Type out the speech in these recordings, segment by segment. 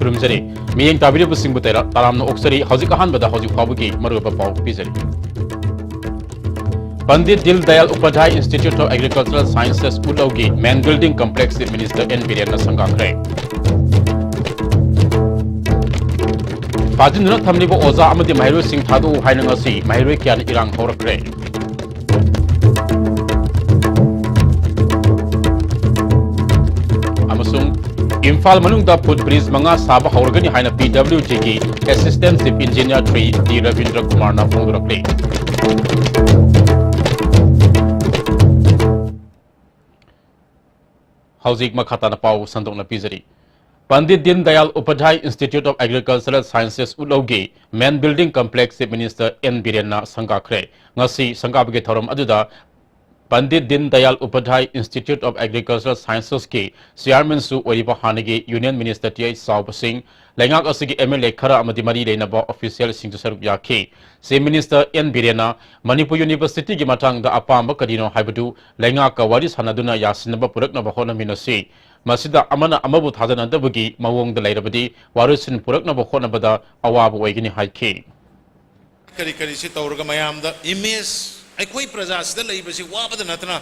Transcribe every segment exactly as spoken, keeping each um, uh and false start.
ꯈꯨꯔꯨꯝꯖꯔꯤ꯫ ꯃꯤꯠꯌꯦꯡ ꯇꯥꯕꯤꯔꯤꯕꯁꯤꯡꯕꯨ ꯇꯔꯥ-, ꯇꯔꯥꯝꯅ ꯑꯣꯛꯆꯔꯤ꯫ ꯍꯧꯖꯤꯛ ꯑꯍꯥꯟꯕꯗ ꯍꯧꯖꯤꯛ ꯐꯥꯎꯕꯒꯤ ꯃꯔꯨꯑꯣꯏꯕ ꯄꯥꯎ ꯄꯤꯖꯔꯤ꯫ Pandit Deen Dayal Upadhyay Institute of Agricultural Sciences ꯎꯠꯂꯧꯒꯤ main building complex Minister N ꯕꯤꯔꯦꯟꯅ ꯁꯪꯒꯥꯈ꯭ꯔꯦ꯫ ꯐꯥꯖꯤꯟꯗꯨꯅ ꯊꯝꯂꯤꯕ ꯑꯣꯖꯥ ꯑꯃꯗꯤ ꯃꯍꯩꯔꯣꯏꯁꯤꯡ ꯊꯥꯗꯣꯛꯎ ꯍꯥꯏꯅ ꯉꯁꯤ ꯃꯍꯩꯔꯣꯏ ꯀꯌꯥꯅ ꯏꯔꯥꯡ ꯍꯧꯔꯛꯈ꯭ꯔꯦ꯫ ꯑꯃꯁꯨꯡ ꯏꯝꯐꯥꯜ ꯃꯅꯨꯡꯗ foot bridge ꯃꯉꯥ ꯁꯥꯕ ꯍꯧꯔꯒꯅꯤ ꯍꯥꯏꯅ ꯄꯤ ꯗꯕ꯭ꯂꯤꯎ ꯗꯤꯒꯤ Assistant Chief Engineer Shri D Rabindra ꯀꯨꯃꯥꯔꯅ ꯐꯣꯡꯗꯣꯔꯛꯂꯤ꯫ ꯍꯧꯖꯤꯛ ꯃꯈꯥ ꯇꯥꯅ ꯄꯥꯎ ꯁꯟꯗꯣꯛꯅ ꯄꯤꯖꯔꯤ꯫ Pandit Deen Dayal Upadhyay Institute of Agricultural Sciences ꯎꯠꯂꯧꯒꯤ main building complex Chief Minister N ꯕꯤꯔꯦꯟꯅ ꯁꯪꯒꯥꯈ꯭ꯔꯦ꯫ ꯉꯁꯤ ꯁꯪꯒꯥꯕꯒꯤ ꯊꯧꯔꯝ ꯑꯗꯨꯗ Pandit Deen Dayal Upadhyay Institute of Agricultural Sciences ꯀꯤ Chairman ꯁꯨ ꯑꯣꯏꯔꯤꯕ ꯍꯥꯟꯅꯒꯤ Union Minister ꯇꯤ ꯑꯩꯆ ꯆꯥꯎꯕꯁꯤꯡ, ꯂꯩꯉꯥꯛ ꯑꯁꯤꯒꯤ ꯑꯦꯝ ꯑꯦꯜ ꯑꯦ ꯈꯔ ꯑꯃꯗꯤ ꯃꯔꯤ ꯂꯩꯅꯕ official ꯁꯤꯡꯁꯨ ꯁꯔꯨꯛ ꯌꯥꯈꯤ꯫ Chief Minister ꯑꯦꯟ ꯕꯤꯔꯦꯟꯅ ꯃꯅꯤꯄꯨꯔ University ꯒꯤ ꯃꯇꯥꯡꯗ ꯑꯄꯥꯝꯕ ꯀꯔꯤꯅꯣ ꯍꯥꯏꯕꯗꯨ ꯂꯩꯉꯥꯛꯀ ꯋꯥꯔꯤ ꯁꯥꯟꯅꯗꯨꯅ ꯌꯥꯁꯤꯟꯅꯕ ꯄꯨꯔꯛꯅꯕ ꯍꯣꯠꯅꯃꯤꯟꯅꯁꯤ꯫ ꯃꯁꯤꯗ ꯑꯃꯅ ꯑꯃꯕꯨ ꯊꯥꯖꯅꯗꯕꯒꯤ ꯃꯑꯣꯡꯗ ꯂꯩꯔꯕꯗꯤ ꯋꯥꯔꯣꯏꯁꯤꯟ ꯄꯨꯔꯛꯅꯕ ꯍꯣꯠꯅꯕꯗ ꯑꯋꯥꯕ ꯑꯣꯏꯒꯅꯤ ꯍꯥꯏꯈꯤ꯫ ꯀꯔꯤ ꯀꯔꯤꯁꯤ ꯇꯧꯔꯒ ꯃꯌꯥꯝꯗ image, ꯑꯩꯈꯣꯏ ꯄ꯭ꯔꯖꯥꯁꯤꯗ ꯂꯩꯕꯁꯤ ꯋꯥꯕꯗ ꯅꯠꯇꯅ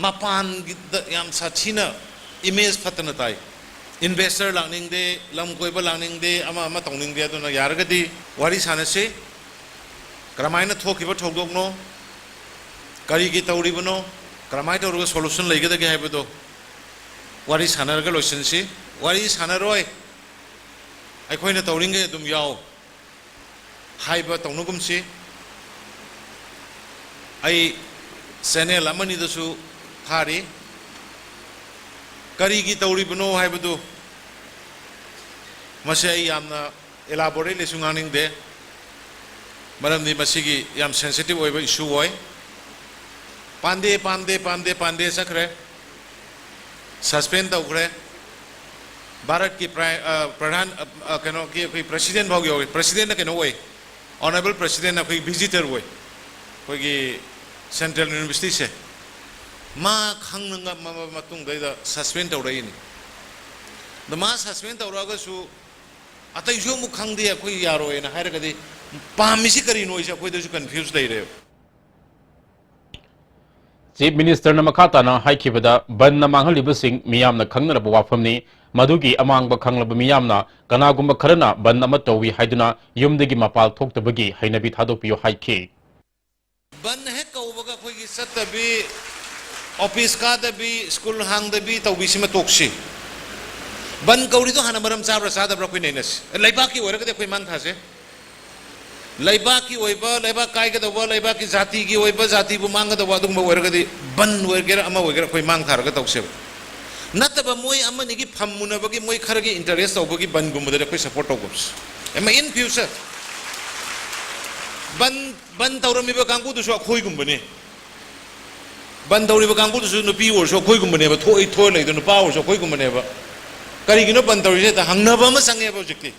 ꯃꯄꯥꯟꯒꯤꯗ ꯌꯥꯝ ꯁꯥꯊꯤꯅ image ꯐꯠꯇꯅ ꯇꯥꯏ꯫ Investor ꯂꯥꯛꯅꯤꯡꯗꯦ, ꯂꯝ ꯀꯣꯏꯕ ꯂꯥꯛꯅꯤꯡꯗꯦ, ꯑꯃ ꯑꯃ ꯇꯧꯅꯤꯡꯗꯦ꯫ ꯑꯗꯨꯅ ꯌꯥꯔꯒꯗꯤ ꯋꯥꯔꯤ ꯁꯥꯟꯅꯁꯤ꯫ ꯀꯔꯝꯍꯥꯏꯅ ꯊꯣꯛꯈꯤꯕ ꯊꯧꯗꯣꯛꯅꯣ, ꯀꯔꯤꯒꯤ ꯇꯧꯔꯤꯕꯅꯣ, ꯀꯔꯝꯍꯥꯏꯅ ꯇꯧꯔꯒ solution ꯂꯩꯒꯗꯒꯦ ꯍꯥꯏꯕꯗꯣ ꯋꯥꯔꯤ ꯁꯥꯟꯅꯔꯒ ꯂꯣꯏꯁꯤꯟꯁꯤ꯫ ꯋꯥꯔꯤ ꯁꯥꯟꯅꯔꯣꯏ, ꯑꯩꯈꯣꯏꯅ ꯇꯧꯔꯤꯉꯩ ꯑꯗꯨꯝ ꯌꯥꯎ ꯍꯥꯏꯕ ꯇꯧꯅꯒꯨꯝꯁꯤ꯫ ꯑꯩ channel ꯑꯃꯅꯤꯗꯁꯨ ꯊꯥꯔꯤ꯫ ꯀꯔꯤꯒꯤ ꯇꯧꯔꯤꯕꯅꯣ ꯍꯥꯏꯕꯗꯨ ꯃꯁꯤ ꯑꯩ ꯌꯥꯝꯅ elaboratelyꯁꯨ ꯉꯥꯡꯅꯤꯡꯗꯦ, ꯃꯔꯝꯗꯤ ꯃꯁꯤꯒꯤ ꯌꯥꯝ sensitive ꯑꯣꯏꯕ issue ꯑꯣꯏ꯫ ꯄꯥꯟꯗꯦ, ꯄꯥꯟꯗꯦ, ꯄꯥꯟꯗꯦ, ꯄꯥꯟꯗꯦ ꯆꯠꯈ꯭ꯔꯦ, suspend ꯇꯧꯈ꯭ꯔꯦ꯫ ꯚꯥꯔꯠꯀꯤ ꯄ꯭ꯔꯥꯏ-, ꯑ, ꯄ꯭ꯔꯙꯥꯟ, ꯑ, ꯑ, ꯀꯩꯅꯣꯒꯤ ꯑꯩꯈꯣꯏ president ꯐꯥꯎ ꯌꯧꯋꯤ꯫ Presidentꯅ ꯀꯩꯅꯣ ꯑꯣꯏ, Honourable Presidentꯅ ꯑꯩꯈꯣꯏ visitor ꯑꯣꯏ, ꯑꯩꯈꯣꯏꯒꯤ Central Universityꯁꯦ꯫ ꯃꯥ ꯈꯪꯅ ꯉꯝꯃꯕ ꯃꯇꯨꯡꯗꯩꯗ suspend ꯇꯧꯔꯛꯏꯅꯤ꯫ ꯑꯗꯣ ꯃꯥ suspend ꯇꯧꯔꯛꯑꯒꯁꯨ ꯑꯇꯩꯁꯨ ꯑꯃꯨꯛ ꯈꯪꯗꯦ, ꯑꯩꯈꯣꯏ ꯌꯥꯔꯣꯏꯅ ꯍꯥꯏꯔꯒꯗꯤ ꯄꯥꯝꯃꯤꯁꯤ ꯀꯔꯤꯅꯣ ꯍꯥꯏꯁꯦ ꯑꯩꯈꯣꯏꯗꯁꯨ ꯀꯟꯐ꯭ꯌꯨꯁ ꯂꯩꯔꯦꯕ꯫ ꯆꯤꯐ ꯃꯤꯅꯤꯁꯇꯔꯅ ꯃꯈꯥ ꯇꯥꯅ ꯍꯥꯏꯈꯤꯕꯗ, ꯕꯟꯗ ꯃꯥꯡꯍꯜꯂꯤꯕꯁꯤꯡ ꯃꯤꯌꯥꯝꯅ ꯈꯪꯅꯔꯕ ꯋꯥꯐꯝꯅꯤ꯫ ꯃꯗꯨꯒꯤ ꯑꯃꯥꯡꯕ ꯈꯪꯂꯕ ꯃꯤꯌꯥꯝꯅ ꯀꯅꯥꯒꯨꯝꯕ ꯈꯔꯅ ꯕꯟꯗ ꯑꯃ ꯇꯧꯏ ꯍꯥꯏꯗꯨꯅ ꯌꯨꯝꯗꯒꯤ ꯃꯄꯥꯜ ꯊꯣꯛꯇꯕꯒꯤ ꯍꯩꯅꯕꯤ ꯊꯥꯗꯣꯛꯄꯤꯌꯨ ꯍꯥꯏꯈꯤ꯫ ꯕꯟ ꯍꯦꯛ ꯀꯧꯕꯒ ꯑꯩꯈꯣꯏꯒꯤ ꯆꯠꯇꯕꯤ, ꯑꯣꯐꯤꯁ ꯀꯥꯗꯕꯤ, ꯁ꯭ꯀꯨꯜ ꯍꯥꯡꯗꯕꯤ ꯇꯧꯕꯤꯁꯤꯃ ꯇꯣꯛꯁꯤ꯫ ꯕꯟ ꯀꯧꯔꯤꯗꯣ ꯍꯥꯟꯅ ꯃꯔꯝ ꯆꯥꯕ꯭ꯔꯥ ꯆꯥꯗꯕ꯭ꯔꯥ ꯑꯩꯈꯣꯏ ꯅꯩꯅꯁꯤ꯫ ꯂꯩꯕꯥꯛꯀꯤ ꯑꯣꯏꯔꯒꯗꯤ ꯑꯩꯈꯣꯏ ꯃꯥꯡ ꯊꯥꯁꯦ꯫ ꯂꯩꯕꯥꯛꯀꯤ ꯑꯣꯏꯕ, ꯂꯩꯕꯥꯛ ꯀꯥꯏꯒꯗꯧꯕ, ꯂꯩꯕꯥꯛꯀꯤ ꯖꯥꯇꯤꯒꯤ ꯑꯣꯏꯕ, ꯖꯥꯇꯤꯕꯨ ꯃꯥꯡꯒꯗꯧꯕ ꯑꯗꯨꯒꯨꯝꯕ ꯑꯣꯏꯔꯒꯗꯤ ꯕꯟ ꯑꯣꯏꯒꯦꯔꯥ ꯑꯃ ꯑꯣꯏꯒꯦꯔꯥ ꯑꯩꯈꯣꯏ ꯃꯥꯡ ꯊꯥꯔꯒ ꯇꯧꯁꯦꯕ꯫ ꯅꯠꯇꯕ ꯃꯣꯏ ꯑꯃꯅꯤꯒꯤ ꯐꯝ ꯃꯨꯟꯅꯕꯒꯤ, ꯃꯣꯏ ꯈꯔꯒꯤ ꯏꯟꯇꯔꯦꯁ ꯇꯧꯕꯒꯤ ꯕꯟꯒꯨꯝꯕꯗꯗꯤ ꯑꯩꯈꯣꯏ ꯁꯄꯣꯔꯠ ꯇꯧꯒꯨꯝꯁꯤ꯫ ꯑꯃ in future ꯕꯟ, ꯕꯟ ꯇꯧꯔꯝꯃꯤꯕ ꯀꯥꯡꯕꯨꯗꯨꯁꯨ ꯑꯩꯈꯣꯏꯒꯨꯝꯕꯅꯤ꯫ ꯕꯟ ꯇꯧꯔꯤꯕ ꯀꯥꯡꯕꯨꯗꯨꯁꯨ ꯅꯨꯄꯤ ꯑꯣꯏꯔꯁꯨ ꯑꯩꯈꯣꯏꯒꯨꯝꯕꯅꯦꯕ, ꯊꯣꯛꯏ ꯊꯣꯛꯑ ꯂꯩꯗꯣ ꯅꯨꯄꯥ ꯑꯣꯏꯔꯁꯨ ꯑꯩꯈꯣꯏꯒꯨꯝꯕꯅꯦꯕ꯫ ꯀꯔꯤꯒꯤꯅꯣ ꯕꯟ ꯇꯧꯔꯤꯁꯦ? ꯍꯦꯛꯇ ꯍꯪꯅꯕ ꯑꯃ ꯆꯪꯉꯦꯕ ꯍꯧꯖꯤꯛꯇꯤ꯫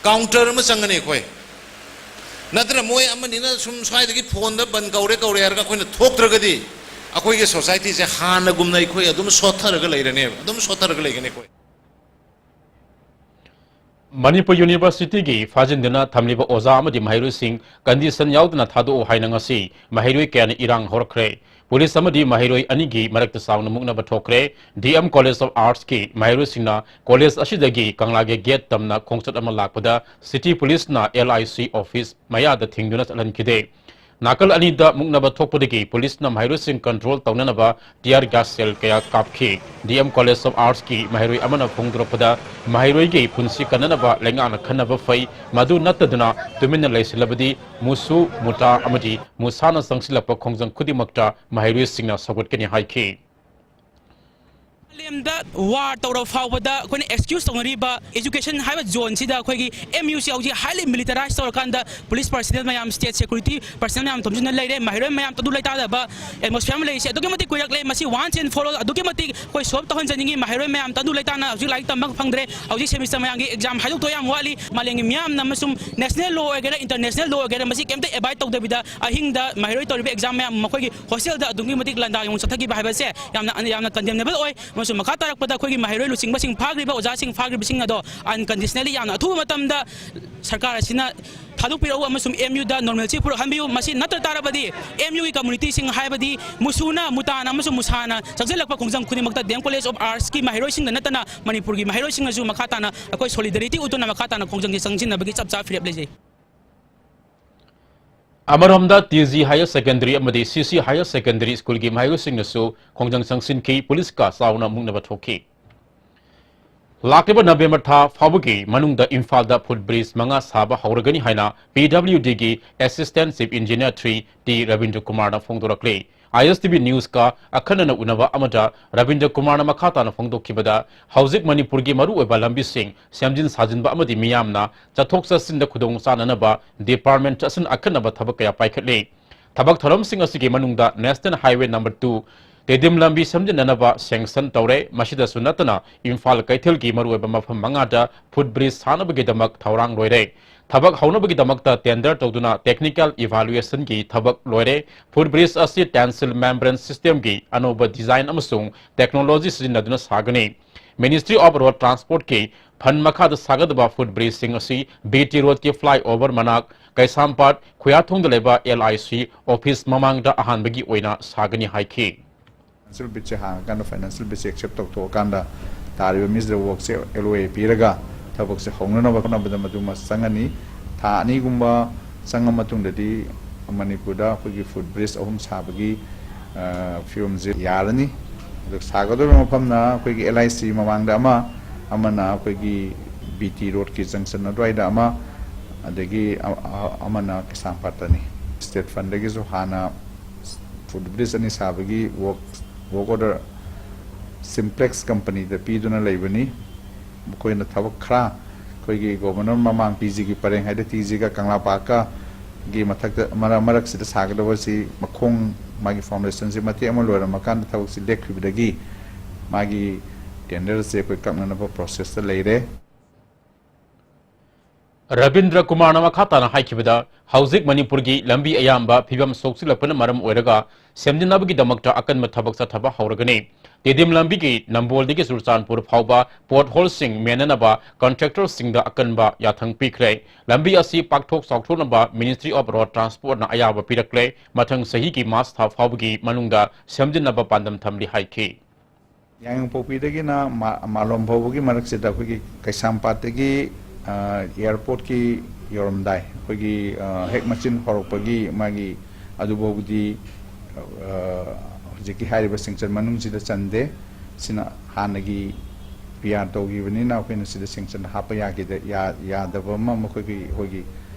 ꯀꯥꯎꯟꯇꯔ ꯑꯃ ꯆꯪꯒꯅꯤ ꯑꯩꯈꯣꯏ꯫ ꯅꯠꯇ꯭ꯔ ꯃꯣꯏ ꯑꯃꯅꯤꯅ ꯁꯨꯝ ꯁ꯭ꯋꯥꯏꯗꯒꯤ ꯐꯣꯟꯗ ꯕꯟ ꯀꯧꯔꯦ ꯀꯧꯔꯦ ꯍꯥꯏꯔꯒ ꯑꯩꯈꯣꯏꯅ ꯊꯣꯛꯇ꯭ꯔꯒꯗꯤ ꯑꯩꯈꯣꯏꯒꯤ ꯁꯣꯁꯥꯏꯇꯤꯁꯦ ꯍꯥꯟꯅꯒꯨꯝꯅ ꯑꯩꯈꯣꯏ ꯑꯗꯨꯝ ꯁꯣꯠꯊꯔꯒ ꯂꯩꯔꯅꯦꯕ, ꯑꯗꯨꯝ ꯁꯣꯠꯊꯔꯒ ꯂꯩꯒꯅꯤ ꯑꯩꯈꯣꯏ꯫ ꯃꯅꯤꯄꯨꯔ ꯌꯨꯅꯤꯚꯔꯁꯤꯇꯤꯒꯤ ꯐꯥꯖꯤꯟꯗꯨꯅ ꯊꯝꯂꯤꯕ ꯑꯣꯖꯥ ꯑꯃꯗꯤ ꯃꯍꯩꯔꯣꯏꯁꯤꯡ ꯀꯟꯗꯤꯁꯟ ꯌꯥꯎꯗꯅ ꯊꯥꯗꯣꯛꯎ ꯍꯥꯏꯅ ꯉꯁꯤ ꯃꯍꯩꯔꯣꯏ ꯀꯌꯥꯅ ꯏꯔꯥꯡ ꯍꯧꯔꯛꯈ꯭ꯔꯦ꯫ ꯄꯨꯂꯤꯁ ꯑꯃꯗꯤ ꯃꯍꯩꯔꯣꯏ ꯑꯅꯤꯒꯤ ꯃꯔꯛꯇ ꯆꯥꯎꯅ ꯃꯨꯛꯅꯕ ꯊꯣꯛꯈ꯭ꯔꯦ꯫ ꯗꯤ ꯑꯦꯝ ꯀꯣꯂꯦꯖ ꯑꯣꯐ ꯑꯥꯔꯠꯁꯀꯤ ꯃꯍꯩꯔꯣꯏꯁꯤꯡꯅ ꯀꯣꯂꯦꯖ ꯑꯁꯤꯗꯒꯤ ꯀꯪꯂꯥꯒꯤ ꯒꯦꯠ ꯇꯝꯅ ꯈꯣꯡꯆꯠ ꯑꯃ ꯂꯥꯛꯄꯗ ꯁꯤꯇꯤ ꯄꯨꯂꯤꯁꯅ ꯑꯦꯜ ꯑꯥꯏ ꯁꯤ ꯑꯣꯐꯤꯁ ꯃꯌꯥꯗ ꯊꯤꯡꯗꯨꯅ ꯆꯠꯍꯟꯈꯤꯗꯦ꯫ ꯅꯥꯀꯜ ꯑꯅꯤꯗ ꯃꯨꯛꯅꯕ ꯊꯣꯛꯄꯗꯒꯤ ꯄꯨꯂꯤꯁꯅ ꯃꯍꯩꯔꯣꯏꯁꯤꯡ ꯀꯟꯇ꯭ꯔꯣꯜ ꯇꯧꯅꯅꯕ ꯇꯤꯌꯥꯔ ꯒ꯭ꯌꯥꯁ ꯁꯦꯜ ꯀꯌꯥ ꯀꯥꯞꯈꯤ꯫ ꯗꯤ ꯑꯦꯝ ꯀꯣꯂꯦꯖ ꯑꯣꯐ ꯑꯥꯔꯠꯁꯀꯤ ꯃꯍꯩꯔꯣꯏ ꯑꯃꯅ ꯐꯣꯡꯗꯣꯔꯛꯄꯗ, ꯃꯍꯩꯔꯣꯏꯒꯤ ꯄꯨꯟꯁꯤ ꯀꯟꯅꯅꯕ ꯂꯩꯉꯥꯛꯅ ꯈꯟꯅꯕ ꯐꯩ, ꯃꯗꯨ ꯅꯠꯇꯗꯨꯅ ꯇꯨꯃꯤꯟꯅ ꯂꯩꯁꯤꯜꯂꯕꯗꯤ ꯃꯨꯁꯨ, ꯃꯨꯇꯥ ꯑꯃꯗꯤ ꯃꯨꯁꯥꯅ ꯆꯪꯁꯤꯜꯂꯛꯄ ꯈꯣꯡꯖꯪ ꯈꯨꯗꯤꯡꯃꯛꯇ ꯃꯍꯩꯔꯣꯏꯁꯤꯡꯅ ꯁꯧꯒꯠꯀꯅꯤ ꯍꯥꯏꯈꯤ꯫ ꯃꯥꯂꯦꯝꯗ ꯋꯥꯔ ꯇꯧꯔꯕ ꯐꯥꯎꯕꯗ ꯑꯩꯈꯣꯏꯅ ꯑꯦꯛꯁꯀ꯭ꯌꯨꯁ ꯇꯧꯅꯔꯤꯕ ꯑꯦꯖꯨꯀꯦꯁꯟ ꯍꯥꯏꯕ ꯖꯣꯟꯁꯤꯗ ꯑꯩꯈꯣꯏꯒꯤ ꯑꯦꯝ ꯌꯨꯁꯤ ꯍꯧꯖꯤꯛ highly militarized ꯇꯧꯔꯀꯥꯟꯗ ꯄꯨꯂꯤꯁ ꯄꯔꯁꯅꯦꯜ ꯃꯌꯥꯝ, ꯁ꯭ꯇꯦꯠ ꯁꯦꯀ꯭ꯌꯨꯔꯤꯇꯤ ꯄꯔꯁꯅꯦꯜ ꯃꯌꯥꯝ ꯊꯣꯝꯖꯤꯟꯅ ꯂꯩꯔꯦ꯫ ꯃꯍꯩꯔꯣꯏ ꯃꯌꯥꯝ ꯇꯪꯗꯨ ꯂꯩꯇꯥꯗꯕ ꯑꯦꯠꯃꯣꯁꯐꯤꯌꯥꯔ ꯑꯃ ꯂꯩꯔꯤꯁꯦ ꯑꯗꯨꯛꯀꯤ ꯃꯇꯤꯛ ꯀꯨꯏꯔꯛꯂꯦ꯫ ꯃꯁꯤ once and for all ꯑꯗꯨꯛꯀꯤ ꯃꯇꯤꯛ ꯑꯩꯈꯣꯏ ꯁꯣꯜꯕ ꯇꯧꯍꯟꯖꯅꯤꯡꯉꯤ꯫ ꯃꯍꯩꯔꯣꯏ ꯃꯌꯥꯝ ꯇꯪꯗꯨ ꯂꯩꯇꯥꯅ ꯍꯧꯖꯤꯛ ꯂꯥꯏꯔꯤꯛ ꯇꯝꯕ ꯐꯪꯗ꯭ꯔꯦ꯫ ꯍꯧꯖꯤꯛ ꯁꯦꯃꯤꯁꯇꯔ ꯃꯌꯥꯝꯒꯤ ꯑꯦꯛꯖꯥꯝ ꯍꯥꯏꯗꯣꯛꯇꯣꯏ ꯌꯥꯝ ꯋꯥꯠꯂꯤ꯫ ꯃꯥꯂꯦꯝꯒꯤ ꯃꯤꯌꯥꯝꯅ ꯑꯃꯁꯨꯡ ꯅꯦꯁꯅꯦꯜ ꯂꯣ ꯑꯣꯏꯒꯦꯔꯥ, ꯏꯟꯇꯔꯅꯦꯁꯅꯦꯜ ꯂꯣ ꯑꯣꯏꯒꯦꯔꯥ, ꯃꯁꯤ ꯀꯩꯝꯇ ꯑꯦꯕꯥꯏꯗ ꯇꯧꯗꯕꯤꯗ ꯑꯍꯤꯡꯗ ꯃꯍꯩꯔꯣꯏ ꯇꯧꯔꯤꯕ ꯑꯦꯛꯖꯥꯝ ꯃꯌꯥꯝ ꯃꯈꯣꯏꯒꯤ ꯍꯣꯁꯇꯦꯜꯗ ꯑꯗꯨꯛꯀꯤ ꯃꯇꯤꯛ ꯂꯥꯟꯗꯥ ꯌꯦꯡꯉꯨ ꯆꯠꯊꯈꯤꯕ ꯍꯥꯏꯕꯁꯦ ꯌꯥꯝꯅ, ꯌꯥꯝꯅ ꯀꯟꯗꯦꯝꯅꯦꯕꯜ ꯑꯣꯏ꯫ ꯑꯃꯁꯨꯡ ꯃꯈꯥ ꯇꯥꯔꯛꯄꯗ ꯑꯩꯈꯣꯏꯒꯤ ꯃꯍꯩꯔꯣꯏ ꯂꯨꯆꯤꯡꯕꯁꯤꯡ ꯐꯥꯈ꯭ꯔꯤꯕ, ꯑꯣꯖꯥꯁꯤꯡ ꯐꯥꯈ꯭ꯔꯤꯕꯁꯤꯡ ꯑꯗꯣ ꯑꯟꯀꯟꯗꯤꯁꯅꯦꯜꯂꯤ ꯌꯥꯝꯅ ꯑꯊꯨꯕ ꯃꯇꯝꯗ ꯁꯔꯀꯥꯔ ꯑꯁꯤꯅ ꯊꯥꯗꯣꯛꯄꯤꯔꯛꯎ ꯑꯃꯁꯨꯡ ꯑꯦꯝ ꯌꯨꯗ ꯅꯣꯔꯃꯦꯜꯁꯤ ꯄꯨꯔꯛꯍꯟꯕꯤꯌꯨ꯫ ꯃꯁꯤ ꯅꯠꯇ ꯇꯥꯔꯕꯗꯤ ꯑꯦꯝ ꯌꯨꯒꯤ ꯀꯝꯃꯨꯅꯤꯇꯤꯁꯤꯡ ꯍꯥꯏꯕꯗꯤ ꯃꯨꯁꯨꯅ, ꯃꯨꯇꯥꯅ ꯑꯃꯁꯨꯡ ꯃꯨꯁꯥꯅ ꯆꯪꯁꯤꯜꯂꯛꯄ ꯈꯣꯡꯖꯪ ꯈꯨꯗꯤꯡꯃꯛꯇ ꯗꯤ ꯑꯦꯝ ꯀꯣꯂꯦꯖ ꯑꯣꯐ ꯑꯥꯔꯠꯁꯀꯤ ꯃꯍꯩꯔꯣꯏꯁꯤꯡꯗ ꯅꯠꯇꯅ ꯃꯅꯤꯄꯨꯔꯒꯤ ꯃꯍꯩꯔꯣꯏꯁꯤꯡꯅꯁꯨ ꯃꯈꯥ ꯇꯥꯅ ꯑꯩꯈꯣꯏ ꯁꯣꯂꯤꯗꯔꯤꯇꯤ ꯎꯠꯇꯨꯅ ꯃꯈꯥ ꯇꯥꯅ ꯈꯣꯡꯖꯪꯁꯤ ꯆꯪꯁꯤꯟꯅꯕꯒꯤ ꯆꯞ ꯆꯥꯕ ꯐꯤꯔꯦꯞ ꯂꯩꯖꯩ꯫ ꯑꯃꯔꯣꯝꯗ ꯇꯤ ꯖꯤ Higher Secondary ꯑꯃꯗꯤ ꯁꯤ ꯁꯤ Higher Secondary Schoolꯒꯤ ꯃꯍꯩꯔꯣꯏꯁꯤꯡꯅꯁꯨ ꯈꯣꯡꯖꯪ ꯆꯪꯁꯤꯟꯈꯤ, ꯄꯨꯂꯤꯁꯀ ꯆꯥꯎꯅ ꯃꯨꯛꯅꯕ ꯊꯣꯛꯈꯤ꯫ ꯂꯥꯛꯂꯤꯕ ꯅꯕꯦꯝꯕꯔ ꯊꯥ ꯐꯥꯎꯕꯒꯤ ꯃꯅꯨꯡꯗ ꯏꯝꯐꯥꯜꯗ footbridge ꯃꯉꯥ ꯁꯥꯕ ꯍꯧꯔꯒꯅꯤ ꯍꯥꯏꯅ P W Dꯒꯤ Assistant Chief Engineer three T Rabindra ꯀꯨꯃꯥꯔꯅ ꯐꯣꯡꯗꯣꯔꯛꯂꯤ꯫ ꯑꯥꯏ ꯑꯦꯁ ꯇꯤ ꯚꯤ Newsꯀ ꯑꯈꯟꯅꯅ ꯎꯅꯕ ꯑꯃꯗ ꯔꯕꯤꯟꯗ꯭ꯔ ꯀꯨꯃꯥꯔꯅ ꯃꯈꯥ ꯇꯥꯅ ꯐꯣꯡꯗꯣꯛꯈꯤꯕꯗ, ꯍꯧꯖꯤꯛ ꯃꯅꯤꯄꯨꯔꯒꯤ ꯃꯔꯨꯑꯣꯏꯕ ꯂꯝꯕꯤꯁꯤꯡ ꯁꯦꯝꯖꯤꯟ ꯁꯥꯖꯤꯟꯕ ꯑꯃꯗꯤ ꯃꯤꯌꯥꯝꯅ ꯆꯠꯊꯣꯛ ꯆꯠꯁꯤꯟꯗ ꯈꯨꯗꯣꯡ ꯆꯥꯅꯅꯕ department ꯑꯁꯤꯅ ꯑꯈꯟꯅꯕ ꯊꯕꯛ ꯀꯌꯥ ꯄꯥꯏꯈꯠꯂꯤ꯫ ꯊꯕꯛ ꯊꯧꯔꯝꯁꯤꯡ ꯑꯁꯤꯒꯤ ꯃꯅꯨꯡꯗ National Highway number two ꯇꯦꯗꯤꯝ ꯂꯝꯕꯤ ꯁꯦꯝꯖꯤꯟꯅꯅꯕ sanction ꯇꯧꯔꯦ꯫ ꯃꯁꯤꯗꯁꯨ ꯅꯠꯇꯅ ꯏꯝꯐꯥꯜ ꯀꯩꯊꯦꯜꯒꯤ ꯃꯔꯨꯑꯣꯏꯕ ꯃꯐꯝ ꯃꯉꯥꯗ footbridge ꯁꯥꯅꯕꯒꯤꯗꯃꯛ ꯊꯧꯔꯥꯡ ꯂꯣꯏꯔꯦ꯫ ꯊꯕꯛ ꯍꯧꯅꯕꯒꯤꯗꯃꯛꯇ tender ꯇꯧꯗꯨꯅ technical evaluationꯒꯤ ꯊꯕꯛ ꯂꯣꯏꯔꯦ꯫ Footbridge ꯑꯁꯤ tensile membrane systemꯒꯤ ꯑꯅꯧꯕ design ꯑꯃꯁꯨꯡ technology ꯁꯤꯖꯤꯟꯅꯗꯨꯅ ꯁꯥꯒꯅꯤ꯫ Ministry of Road Transportꯀꯤ fund ꯃꯈꯥꯗ ꯁꯥꯒꯗꯕ footbridgeꯁꯤꯡ ꯑꯁꯤ B T Roadꯀꯤ flyover ꯃꯅꯥꯛ, ꯀꯩꯁꯥꯝꯄꯥꯠ ꯈꯨꯌꯥꯊꯣꯡꯗ ꯂꯩꯕ L I C office ꯃꯃꯥꯡꯗ ꯑꯍꯥꯟꯕꯒꯤ ꯑꯣꯏꯅ ꯁꯥꯒꯅꯤ ꯍꯥꯏꯈꯤ꯫ Financial bidꯁꯦ ꯍꯥꯡꯉꯀꯥꯟꯗ financial bidꯁꯦ accept ꯇꯧꯊꯣꯛꯑꯀꯥꯟꯗ ꯇꯥꯔꯤꯕ ꯃꯤꯁꯤꯗ workꯁꯦ L O A ꯄꯤꯔꯒ ꯊꯕꯛꯁꯦ ꯍꯧꯅꯅꯕ ꯍꯣꯠꯅꯕꯗ ꯃꯗꯨꯃ ꯆꯪꯉꯅꯤ꯫ ꯊꯥ ꯑꯅꯤꯒꯨꯝꯕ ꯆꯪꯉ ꯃꯇꯨꯡꯗꯗꯤ ꯃꯅꯤꯄꯨꯔꯗ ꯑꯩꯈꯣꯏꯒꯤ footbridge ꯑꯍꯨꯝ ꯁꯥꯕꯒꯤ, ꯑ, ꯐꯤꯕꯝꯁꯦ ꯌꯥꯔꯅꯤ꯫ ꯑꯗꯨꯒ ꯁꯥꯒꯗꯧꯔꯤꯕ ꯃꯐꯝꯅ ꯑꯩꯈꯣꯏꯒꯤ L I C ꯃꯃꯥꯡꯗ ꯑꯃ, ꯑꯃꯅ ꯑꯩꯈꯣꯏꯒꯤ B T Roadꯀꯤ junction ꯑꯗꯨꯋꯥꯏꯗ ꯑꯃ, ꯑꯗꯒꯤ ꯑ-, ꯑ-, ꯑꯃꯅ ꯀꯩꯁꯥꯝꯄꯥꯠꯇꯅꯤ꯫ State fundꯗꯒꯤꯁꯨ ꯍꯥꯟꯅ footbridge ꯑꯅꯤ ꯁꯥꯕꯒꯤ work, work order Simplex companyꯗ ꯄꯤꯗꯨꯅ ꯂꯩꯕꯅꯤ꯫ ꯃꯈꯣꯏꯅ ꯊꯕꯛ ꯈꯔ ꯑꯩꯈꯣꯏꯒꯤ Governor ꯃꯃꯥꯡ T Gꯒꯤ ꯄꯔꯦꯡ ꯍꯥꯏꯗꯤ T Gꯒ ꯀꯪꯂꯥ Parkꯀꯒꯤ ꯃꯊꯛꯇ ꯃꯔꯛ-, ꯃꯔꯛꯁꯤꯗ ꯁꯥꯒꯗꯕꯁꯤ ꯃꯈꯣꯡ ꯃꯥꯒꯤ foundationꯁꯤ ꯃꯇꯦꯛ ꯑꯃ ꯂꯣꯏꯔꯝꯃꯀꯥꯟꯗ ꯊꯕꯛꯁꯤ ꯂꯦꯞꯈꯤꯕꯗꯒꯤ ꯃꯥꯒꯤ tenderꯁꯦ ꯑꯩꯈꯣꯏ ꯀꯛꯅꯅꯕ processꯇ ꯂꯩꯔꯦ꯫ ꯔꯕꯤꯟꯗ꯭ꯔ ꯀꯨꯃꯥꯔꯅ ꯃꯈꯥ ꯇꯥꯅ ꯍꯥꯏꯈꯤꯕꯗ, ꯍꯧꯖꯤꯛ ꯃꯅꯤꯄꯨꯔꯒꯤ ꯂꯝꯕꯤ ꯑꯌꯥꯝꯕ ꯐꯤꯕꯝ ꯁꯣꯛꯆꯤꯜꯂꯛꯄꯅ ꯃꯔꯝ ꯑꯣꯏꯔꯒ ꯁꯦꯝꯖꯤꯟꯅꯕꯒꯤ ꯗꯃꯛꯇ ꯑꯀꯟꯕ ꯊꯕꯛ ꯆꯠꯊꯕ ꯍꯧꯔꯒꯅꯤ꯫ ꯇꯦꯗꯤꯝ ꯂꯝꯕꯤꯒꯤ ꯅꯝꯕꯣꯜꯗꯒꯤ ꯆꯨꯔꯆꯥꯟꯄꯨꯔ ꯐꯥꯎꯕ ꯄꯣꯠꯍꯣꯜꯁꯤꯡ ꯃꯦꯟꯅꯅꯕ ꯀꯟꯇ꯭ꯔꯦꯛꯇꯔꯁꯤꯡꯗ ꯑꯀꯟꯕ ꯌꯥꯊꯪ ꯄꯤꯈ꯭ꯔꯦ꯫ ꯂꯝꯕꯤ ꯑꯁꯤ ꯄꯥꯛꯊꯣꯛ ꯆꯥꯎꯊꯣꯛꯅꯕ Ministry of Road Transportꯅ ꯑꯌꯥꯕ ꯄꯤꯔꯛꯂꯦ꯫ ꯃꯊꯪ ꯆꯍꯤꯒꯤ ꯃꯥꯔꯆ ꯊꯥ ꯐꯥꯎꯕꯒꯤ ꯃꯅꯨꯡꯗ ꯁꯦꯝꯖꯤꯟꯅꯕ ꯄꯥꯟꯗꯝ ꯊꯝꯂꯤ ꯍꯥꯏꯈꯤ꯫ ꯌꯥꯏꯉꯪꯄꯣꯛꯄꯤꯗꯒꯤꯅ ꯃꯥ-, ꯃꯥꯂꯣꯝ ꯐꯥꯎꯕꯒꯤ ꯃꯔꯛꯁꯤꯗ ꯑꯩꯈꯣꯏꯒꯤ ꯀꯩꯁꯥꯝꯄꯥꯠꯇꯒꯤ, ꯑ, ꯑꯦꯌꯥꯔꯄꯣꯔꯠꯀꯤ ꯌꯧꯔꯝꯗꯥꯏ, ꯑꯩꯈꯣꯏꯒꯤ, ꯑ, ꯍꯦꯛ ꯃꯆꯤꯟ ꯐꯥꯎꯔꯛꯄꯒꯤ ꯃꯥꯒꯤ ꯑꯗꯨꯐꯥꯎꯕꯗꯤ, ꯑ, ꯍꯧꯖꯤꯛꯀꯤ ꯍꯥꯏꯔꯤꯕ ꯁꯦꯡꯆꯟ ꯃꯅꯨꯡꯁꯤꯗ ꯆꯟꯗꯦ꯫ ꯁꯤꯅ ꯍꯥꯟꯅꯒꯤ ꯄꯤ ꯑꯥꯔ ꯇꯧꯈꯤꯕꯅꯤꯅ ꯑꯩꯈꯣꯏꯅ ꯁꯤꯗ ꯁꯦꯡꯆꯟ ꯍꯥꯞꯄ ꯌꯥꯈꯤꯗ-, ꯌꯥ-, ꯌꯥꯗꯕ ꯑꯃ ꯃꯈꯣꯏꯒꯤ, ꯑꯩꯈꯣꯏꯒꯤ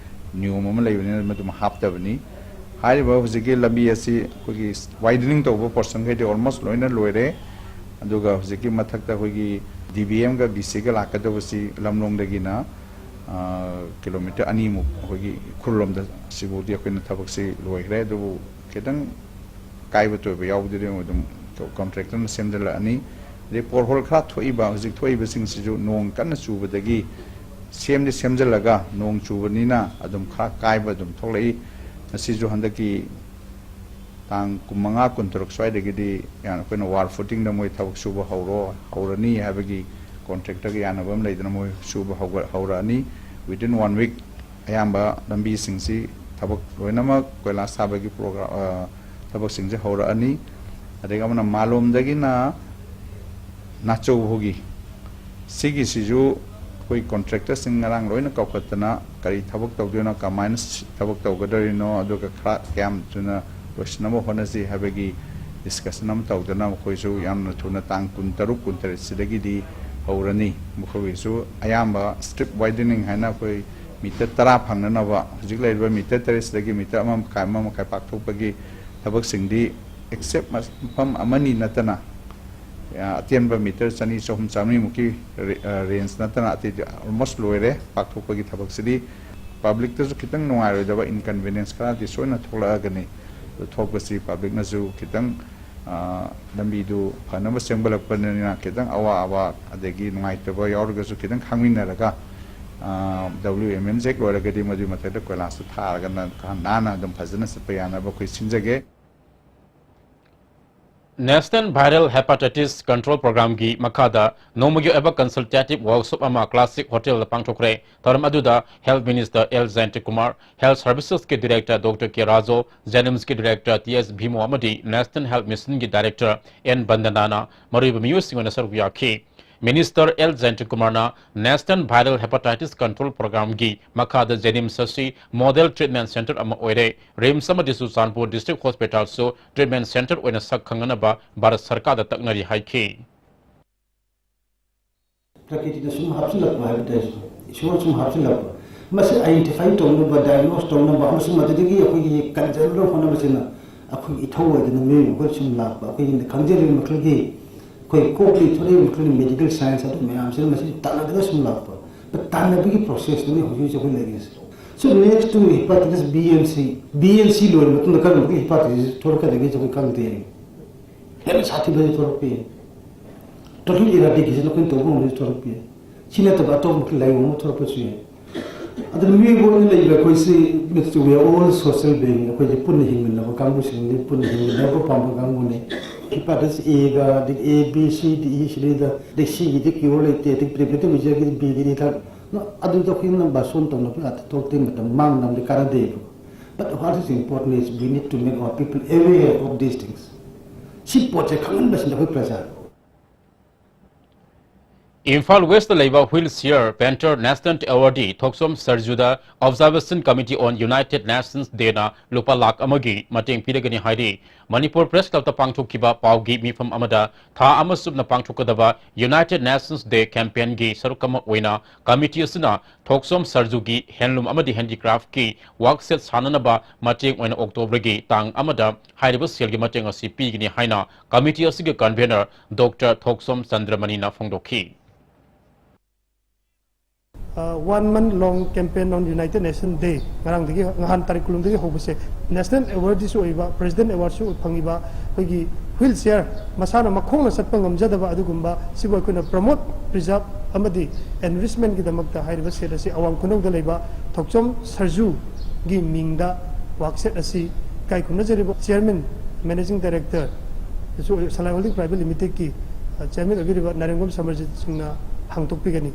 ꯅꯤꯌꯣꯝ ꯑꯃ ꯂꯩꯕꯅꯤꯅ ꯃꯗꯨꯃ ꯍꯥꯞꯇꯕꯅꯤ꯫ ꯍꯥꯏꯔꯤꯕ ꯍꯧꯖꯤꯛꯀꯤ ꯂꯝꯕꯤ ꯑꯁꯤ ꯑꯩꯈꯣꯏꯒꯤ widening ꯇꯧꯕ portionꯈꯩꯗꯤ almost ꯂꯣꯏꯅ ꯂꯣꯏꯔꯦ꯫ ꯑꯗꯨꯒ ꯍꯧꯖꯤꯛꯀꯤ ꯃꯊꯛꯇ ꯑꯩꯈꯣꯏꯒꯤ ꯗꯤ ꯕꯤ ꯑꯦꯝꯒ ꯕꯤ ꯁꯤꯒ ꯂꯥꯛꯀꯗꯕꯁꯤ ꯂꯝꯂꯣꯡꯗꯒꯤꯅ, ꯑ, ꯀꯤꯂꯣꯃꯤꯇꯔ ꯑꯅꯤꯃꯨꯛ ꯑꯩꯈꯣꯏꯒꯤ ꯎꯈ꯭ꯔꯨꯜ ꯂꯣꯝꯗ ꯁꯤꯐꯥꯎꯗꯤ ꯑꯩꯈꯣꯏꯅ ꯊꯕꯛꯁꯤ ꯂꯣꯏꯈ꯭ꯔꯦ꯫ ꯑꯗꯨꯕꯨ ꯈꯤꯇꯪ ꯀꯥꯏꯕ ꯇꯣꯏꯕ ꯌꯥꯎꯕꯗꯨꯗꯤ ꯑꯗꯨꯝ ꯀꯟꯇ꯭ꯔꯦꯛꯇꯔꯅ ꯁꯦꯝꯖꯤꯜꯂꯛꯑꯅꯤ꯫ ꯑꯗꯩ ꯄꯣꯠꯍꯣꯜ ꯈꯔ ꯊꯣꯛꯏꯕ, ꯍꯧꯖꯤꯛ ꯊꯣꯛꯏꯕꯁꯤꯡꯁꯤꯁꯨ ꯅꯣꯡ ꯀꯟꯅ ꯆꯨꯕꯗꯒꯤ ꯁꯦꯝꯗꯤ ꯁꯦꯝꯖꯤꯜꯂꯒ ꯅꯣꯡ ꯆꯨꯕꯅꯤꯅ ꯑꯗꯨꯝ ꯈꯔ ꯀꯥꯏꯕ ꯑꯗꯨꯝ ꯊꯣꯛꯂꯛꯏ꯫ ꯃꯁꯤꯁꯨ ꯍꯟꯗꯛꯀꯤ ꯇꯥꯡ ꯀꯨꯟꯃꯉꯥ, ꯀꯨꯟꯇꯔꯨꯛ ꯁ꯭ꯋꯥꯏꯗꯒꯤꯗꯤ ꯌꯥꯝ ꯑꯩꯈꯣꯏꯅ wall footingꯗ ꯃꯣꯏ ꯊꯕꯛ ꯁꯨꯕ ꯍꯧꯔꯣ-, ꯍꯧꯔꯅꯤ ꯍꯥꯏꯕꯒꯤ ꯀꯟꯇ꯭ꯔꯦꯛꯇꯔꯒ ꯌꯥꯅꯕ ꯑꯃ ꯂꯩꯗꯅ ꯃꯣꯏ ꯁꯨꯕ ꯍꯧꯒ-, ꯍꯧꯔꯛꯑꯅꯤ꯫ Within one week ꯑꯌꯥꯝꯕ ꯂꯝꯕꯤꯁꯤꯡꯁꯤ ꯊꯕꯛ ꯂꯣꯏꯅꯃꯛ ꯀꯣꯏꯂꯥꯁ ꯊꯥꯕꯒꯤ program, ꯑ, ꯊꯕꯛꯁꯤꯡꯁꯦ ꯍꯧꯔꯛꯑꯅꯤ꯫ ꯑꯗꯒꯤ ꯑꯃꯅ ꯃꯥꯂꯣꯝꯗꯒꯤꯅ ꯅꯥꯆꯧ ꯐꯥꯎꯒꯤ ꯁꯤꯒꯤꯁꯤꯁꯨ ꯑꯩꯈꯣꯏ ꯀꯟꯇ꯭ꯔꯦꯛꯇꯔꯁꯤꯡ ꯉꯔꯥꯡ ꯂꯣꯏꯅ ꯀꯧꯈꯠꯇꯅ ꯀꯔꯤ ꯊꯕꯛ ꯇꯧꯗꯣꯏꯅꯣ, ꯀꯃꯥꯏꯅ ꯁꯤ-, ꯊꯕꯛ ꯇꯧꯒꯗꯧꯔꯤꯅꯣ, ꯑꯗꯨꯒ ꯈꯔ ꯀꯌꯥꯝ ꯊꯨꯅ ꯂꯣꯏꯁꯤꯟꯅꯕ ꯍꯣꯠꯅꯁꯤ ꯍꯥꯏꯕꯒꯤ discussion ꯑꯃ ꯇꯧꯗꯅ ꯃꯈꯣꯏꯁꯨ ꯌꯥꯝꯅ ꯊꯨꯅ ꯇꯥꯡ ꯀꯨꯟꯇꯔꯨꯛ, ꯀꯨꯟꯇꯔꯦꯠ ꯁꯤꯗꯒꯤꯗꯤ ꯍꯧꯔꯅꯤ꯫ ꯃꯈꯣꯏꯒꯤꯁꯨ ꯑꯌꯥꯝꯕ strip widening ꯍꯥꯏꯅ ꯑꯩꯈꯣꯏ meter ꯇꯔꯥ ꯐꯪꯅꯅꯕ ꯍꯧꯖꯤꯛ ꯂꯩꯔꯤꯕ meter ꯇꯔꯦꯠꯁꯤꯗꯒꯤ meter ꯑꯃ ꯃꯈꯥꯏ, ꯑꯃ ꯃꯈꯥꯏ ꯄꯥꯛꯊꯣꯛꯄꯒꯤ ꯊꯕꯛꯁꯤꯡꯗꯤ except ꯃꯐꯝ ꯑꯃꯅꯤ ꯅꯠꯇꯅ, ꯑ, ꯑꯇꯦꯟꯕ meter ꯆꯅꯤ, ꯆꯍꯨꯝ, ꯆꯥꯃꯔꯤꯃꯨꯛꯀꯤ ꯔꯦ-, ꯑ, range ꯅꯠꯇꯅ ꯑꯇꯩꯗꯤ almost ꯂꯣꯏꯔꯦ꯫ ꯄꯥꯛꯊꯣꯛꯄꯒꯤ ꯊꯕꯛꯁꯤꯗꯤ publicꯇꯁꯨ ꯈꯤꯇꯪ ꯅꯨꯡꯉꯥꯏꯔꯣꯏꯗꯕ inconvenience ꯈꯔꯗꯤ ꯁꯣꯏꯅ ꯊꯣꯛꯂꯛꯑꯒꯅꯤ꯫ ꯑꯗꯨ ꯊꯣꯛꯄꯁꯤ publicꯅꯁꯨ ꯈꯤꯇꯪ, ꯑ, ꯂꯝꯕꯤꯗꯨ ꯐꯅꯕ ꯁꯦꯝꯒꯠꯂꯛꯄꯅꯤꯅ ꯈꯤꯇꯪ ꯑꯋꯥꯕ ꯑꯗꯒꯤ ꯅꯨꯡꯉꯥꯏꯇꯕ ꯌꯥꯎꯔꯒꯁꯨ ꯈꯤꯇꯪ ꯈꯥꯡꯃꯤꯟꯅꯔꯒ ꯗꯕ꯭ꯂꯤꯎ ꯑꯦꯝ ꯑꯦꯝꯁꯦ ꯍꯦꯛ ꯂꯣꯏꯔꯒꯗꯤ ꯃꯗꯨꯒꯤ ꯃꯊꯛꯇ ꯀꯣꯏꯂꯥꯁꯇꯨ ꯊꯥꯔꯒ ꯅ-, ꯈꯔ ꯅꯥꯟꯅ ꯑꯗꯨꯝ ꯐꯖꯅ ꯆꯠꯄ ꯌꯥꯅꯕ ꯑꯩꯈꯣꯏ ꯁꯤꯟꯖꯒꯦ꯫ National Viral Hepatitis Control Programꯒꯤ ꯃꯈꯥꯗ ꯅꯣꯡꯃꯒꯤ ꯑꯣꯏꯕ consultative workshop ꯑꯃ Classic Hotelꯗ ꯄꯥꯡꯊꯣꯛꯈ꯭ꯔꯦ꯫ ꯊꯧꯔꯝ ꯑꯗꯨꯗ Health Minister L Jayantakumar, Health Servicesꯀꯤ Director ꯗꯣꯛꯇꯔ ꯀꯦ ꯔꯥꯖꯨ, JNIMSꯀꯤ Director ꯇꯤ ꯑꯦꯁ ꯚꯤꯃꯣ ꯑꯃꯗꯤ National Health Missionꯒꯤ Director ꯑꯦꯟ ꯕꯟꯗꯅꯥꯅ ꯃꯔꯨꯑꯣꯏꯕ ꯃꯤꯑꯣꯏꯁꯤꯡ ꯑꯣꯏꯅ ꯁꯔꯨꯛ ꯌꯥꯈꯤ꯫ Minister ꯑꯦꯜ ꯖꯌꯟꯇꯀꯨꯃꯥꯔꯅ National Viral Hepatitis Control Programꯒꯤ ꯃꯈꯥꯗ JNIMS ꯑꯁꯤ model treatment center ꯑꯃ ꯑꯣꯏꯔꯦ꯫ RIMS ꯑꯃꯗꯤ ꯆꯨꯔꯆꯥꯟꯄꯨꯔ District Hospitalꯁꯨ treatment center ꯑꯣꯏꯅ ꯁꯛ ꯈꯪꯅꯅꯕ ꯚꯥꯔꯠ ꯁꯔꯀꯥꯔꯗ ꯇꯛꯅꯔꯤ ꯍꯥꯏꯈꯤ꯫ ꯄ꯭ꯔꯀ꯭ꯔꯤꯇꯤꯅ ꯁꯨꯝ ꯍꯥꯞꯆꯤꯜꯂꯛꯄ ꯍꯥꯏꯕ ꯇꯥꯔꯦ, ꯏꯁꯣꯔꯅ ꯁꯨꯝ ꯍꯥꯞꯆꯤꯜꯂꯛꯄ꯫ ꯃꯁꯤ identify ꯇꯧꯅꯕ, diagnose ꯇꯧꯅꯕ ꯑꯃꯁꯨꯡ ꯃꯗꯨꯗꯒꯤ ꯑꯩꯈꯣꯏꯒꯤ ꯀꯟꯖꯅꯕ ꯍꯣꯠꯅꯕꯁꯤꯅ ꯑꯩꯈꯣꯏꯒꯤ ꯏꯊꯧ ꯑꯣꯏꯗꯅ ꯃꯤꯑꯣꯏꯕ ꯑꯩꯈꯣꯏ ꯁꯨꯝ ꯂꯥꯛꯄ꯫ ꯑꯩꯈꯣꯏꯒꯤ ꯈꯪꯖꯔꯤꯕ ꯃꯈꯜꯒꯤ, ꯑꯩꯈꯣꯏ ꯀꯣꯛꯇꯒꯤ ꯊꯣꯛꯂꯛꯏꯕ ꯃꯈꯜꯒꯤ medical science ꯑꯗꯨ ꯃꯌꯥꯝꯁꯤꯅ ꯃꯁꯤ ꯇꯥꯟꯅꯗꯅ ꯁꯨꯝ ꯂꯥꯛꯄ꯫ But ꯇꯥꯟꯅꯕꯒꯤ processꯇꯨꯅꯤ ꯍꯧꯖꯤꯛ ꯍꯧꯖꯤꯛ ꯑꯩꯈꯣꯏ ꯂꯩꯔꯤꯁꯦ꯫ So next to hepatitis B and C, B and C ꯂꯣꯏꯔ ꯃꯇꯨꯡꯗ ꯀꯔꯝꯕ hepatitis ꯊꯣꯛꯂꯛꯀꯗꯒꯦꯁꯦ ꯑꯩꯈꯣꯏ ꯈꯪꯗꯦ꯫ ꯍꯦꯟꯅ ꯁꯥꯊꯤꯕꯁꯨ ꯊꯣꯛꯂꯛꯄ ꯌꯥꯏ꯫ Totally eradication ꯑꯩꯈꯣꯏꯅ ꯇꯧꯕ ꯉꯝꯕꯁꯨ ꯊꯣꯛꯂꯛꯄ ꯌꯥꯏ꯫ ꯁꯤ ꯅꯠꯇꯕ ꯑꯇꯣꯞꯄ ꯂꯥꯏꯑꯣꯡ ꯑꯃ ꯊꯣꯛꯂꯛꯄꯁꯨ ꯌꯥꯏ꯫ ꯑꯗꯨꯅ ꯃꯤꯑꯣꯏꯕ ꯑꯣꯏꯅ ꯂꯩꯔꯤꯕ ꯑꯩꯈꯣꯏꯁꯤ, we are all social being, ꯑꯩꯈꯣꯏꯁꯦ ꯄꯨꯟꯅ ꯍꯤꯡꯃꯤꯟꯅꯕ ꯀꯥꯡꯕꯨꯁꯤꯡꯅꯤ, ꯄꯨꯟꯅ ꯍꯤꯡꯃꯤꯟꯅꯕ ꯄꯥꯝꯕ ꯀꯥꯡꯕꯨꯅꯤ꯫ Hepatitis Aꯒ, ꯑꯗꯒꯤ A, B, C, D, E ꯁꯤꯗꯩꯗ, ꯑꯗꯩ Cꯒꯤꯗꯤ cure ꯂꯩꯇꯦ, ꯑꯗꯩ preventive measureꯒꯤꯗꯤ Bꯒꯤꯗꯤ ꯍꯤꯗꯥꯛ, ꯑꯗꯨꯗ ꯑꯩꯈꯣꯏꯅ ꯕꯥꯁꯣꯟ ꯇꯧꯅꯕ ꯉꯥꯛꯇ ꯊꯣꯛꯇꯦ, ꯃꯇꯝ ꯃꯥꯡꯅꯕꯗꯤ ꯀꯥꯟꯅꯗꯦꯕ꯫ But what is important is we need to make our people aware of these things. ꯁꯤ ꯄꯣꯠꯁꯦ ꯈꯪꯍꯟꯕꯁꯤꯅ ꯑꯩꯈꯣꯏ ꯄ꯭ꯔꯖꯥ꯫ ꯏꯝꯐꯥꯜ ꯋꯦꯁꯇ ꯂꯩꯕ Wheelchair Painter National Awardee Thokchom ꯁꯔꯖꯨꯗ Observation Committee on United Nations Dayꯅ ꯂꯨꯄꯥ ꯂꯥꯈ ꯑꯃꯒꯤ ꯃꯇꯦꯡ ꯄꯤꯔꯒꯅꯤ ꯍꯥꯏꯔꯤ꯫ ꯃꯅꯤꯄꯨꯔ Press Clubꯇ ꯄꯥꯡꯊꯣꯛꯈꯤꯕ ꯄꯥꯎꯒꯤ ꯃꯤꯐꯝ ꯑꯃꯗ ꯊꯥ ꯑꯃ ꯆꯨꯞꯅ ꯄꯥꯡꯊꯣꯛꯀꯗꯕ United Nations Day campaignꯒꯤ ꯁꯔꯨꯛ ꯑꯃ ꯑꯣꯏꯅ committee ꯑꯁꯤꯅ ꯊꯣꯛꯆꯣꯝ ꯁꯔꯖꯨꯒꯤ handloom ꯑꯃꯗꯤ handicraftꯀꯤ workshop ꯁꯥꯅꯅꯕ ꯃꯇꯦꯡ ꯑꯣꯏꯅ Octoberꯒꯤ ꯇꯥꯡ ꯑꯃꯗ ꯍꯥꯏꯔꯤꯕ ꯁꯦꯜꯒꯤ ꯃꯇꯦꯡ ꯑꯁꯤ ꯄꯤꯒꯅꯤ ꯍꯥꯏꯅ committee ꯑꯁꯤꯒꯤ convener Doctor ꯊꯣꯛꯆꯣꯝ ꯆꯟꯗ꯭ꯔꯃꯅꯤꯅ ꯐꯣꯡꯗꯣꯛꯈꯤ꯫ One month long campaign on United Nation Day ꯉꯔꯥꯡꯗꯒꯤ, ꯅꯍꯥꯟ ꯇꯥꯔꯤꯛ ꯀꯨꯟꯗꯒꯤ ꯍꯧꯕꯁꯦ National Awardꯁꯨ ꯑꯣꯏꯕ, President Awardꯁꯨ ꯐꯪꯉꯤꯕ ꯑꯩꯈꯣꯏꯒꯤ ꯋꯤꯜ ꯆꯤꯌꯔ, ꯃꯁꯥꯅ ꯃꯈꯣꯡꯅ ꯆꯠꯄ ꯉꯝꯖꯗꯕ ꯑꯗꯨꯒꯨꯝꯕ ꯁꯤꯕꯨ ꯑꯩꯈꯣꯏꯅ ꯄ꯭ꯔꯃꯣꯠ, ꯄ꯭ꯔꯤꯖꯥꯕ ꯑꯃꯗꯤ ꯑꯦꯟꯔꯤꯆꯃꯦꯟꯒꯤꯗꯃꯛꯇ ꯍꯥꯏꯔꯤꯕ ꯁꯦꯠ ꯑꯁꯤ ꯑꯋꯥꯡ ꯈꯨꯅꯧꯗ ꯂꯩꯕ ꯊꯣꯛꯆꯣꯝ ꯁꯔꯖꯨꯒꯤ ꯃꯤꯡꯗ ꯋꯥꯛꯁꯦꯠ ꯑꯁꯤ ꯏꯀꯥꯏ ꯈꯨꯝꯅꯖꯔꯤꯕ chairman, managing director, Salai holding private ꯂꯤꯃꯤꯇꯦꯗꯀꯤ, ꯑ, ꯆꯤꯌꯔꯃꯦꯟ ꯑꯣꯏꯕꯤꯔꯤꯕ ꯅꯥꯔꯦꯡꯒꯣꯝ ꯁꯃꯔꯖꯤꯠ ꯁꯤꯡꯅ ꯍꯥꯡꯗꯣꯛꯄꯤꯒꯅꯤ꯫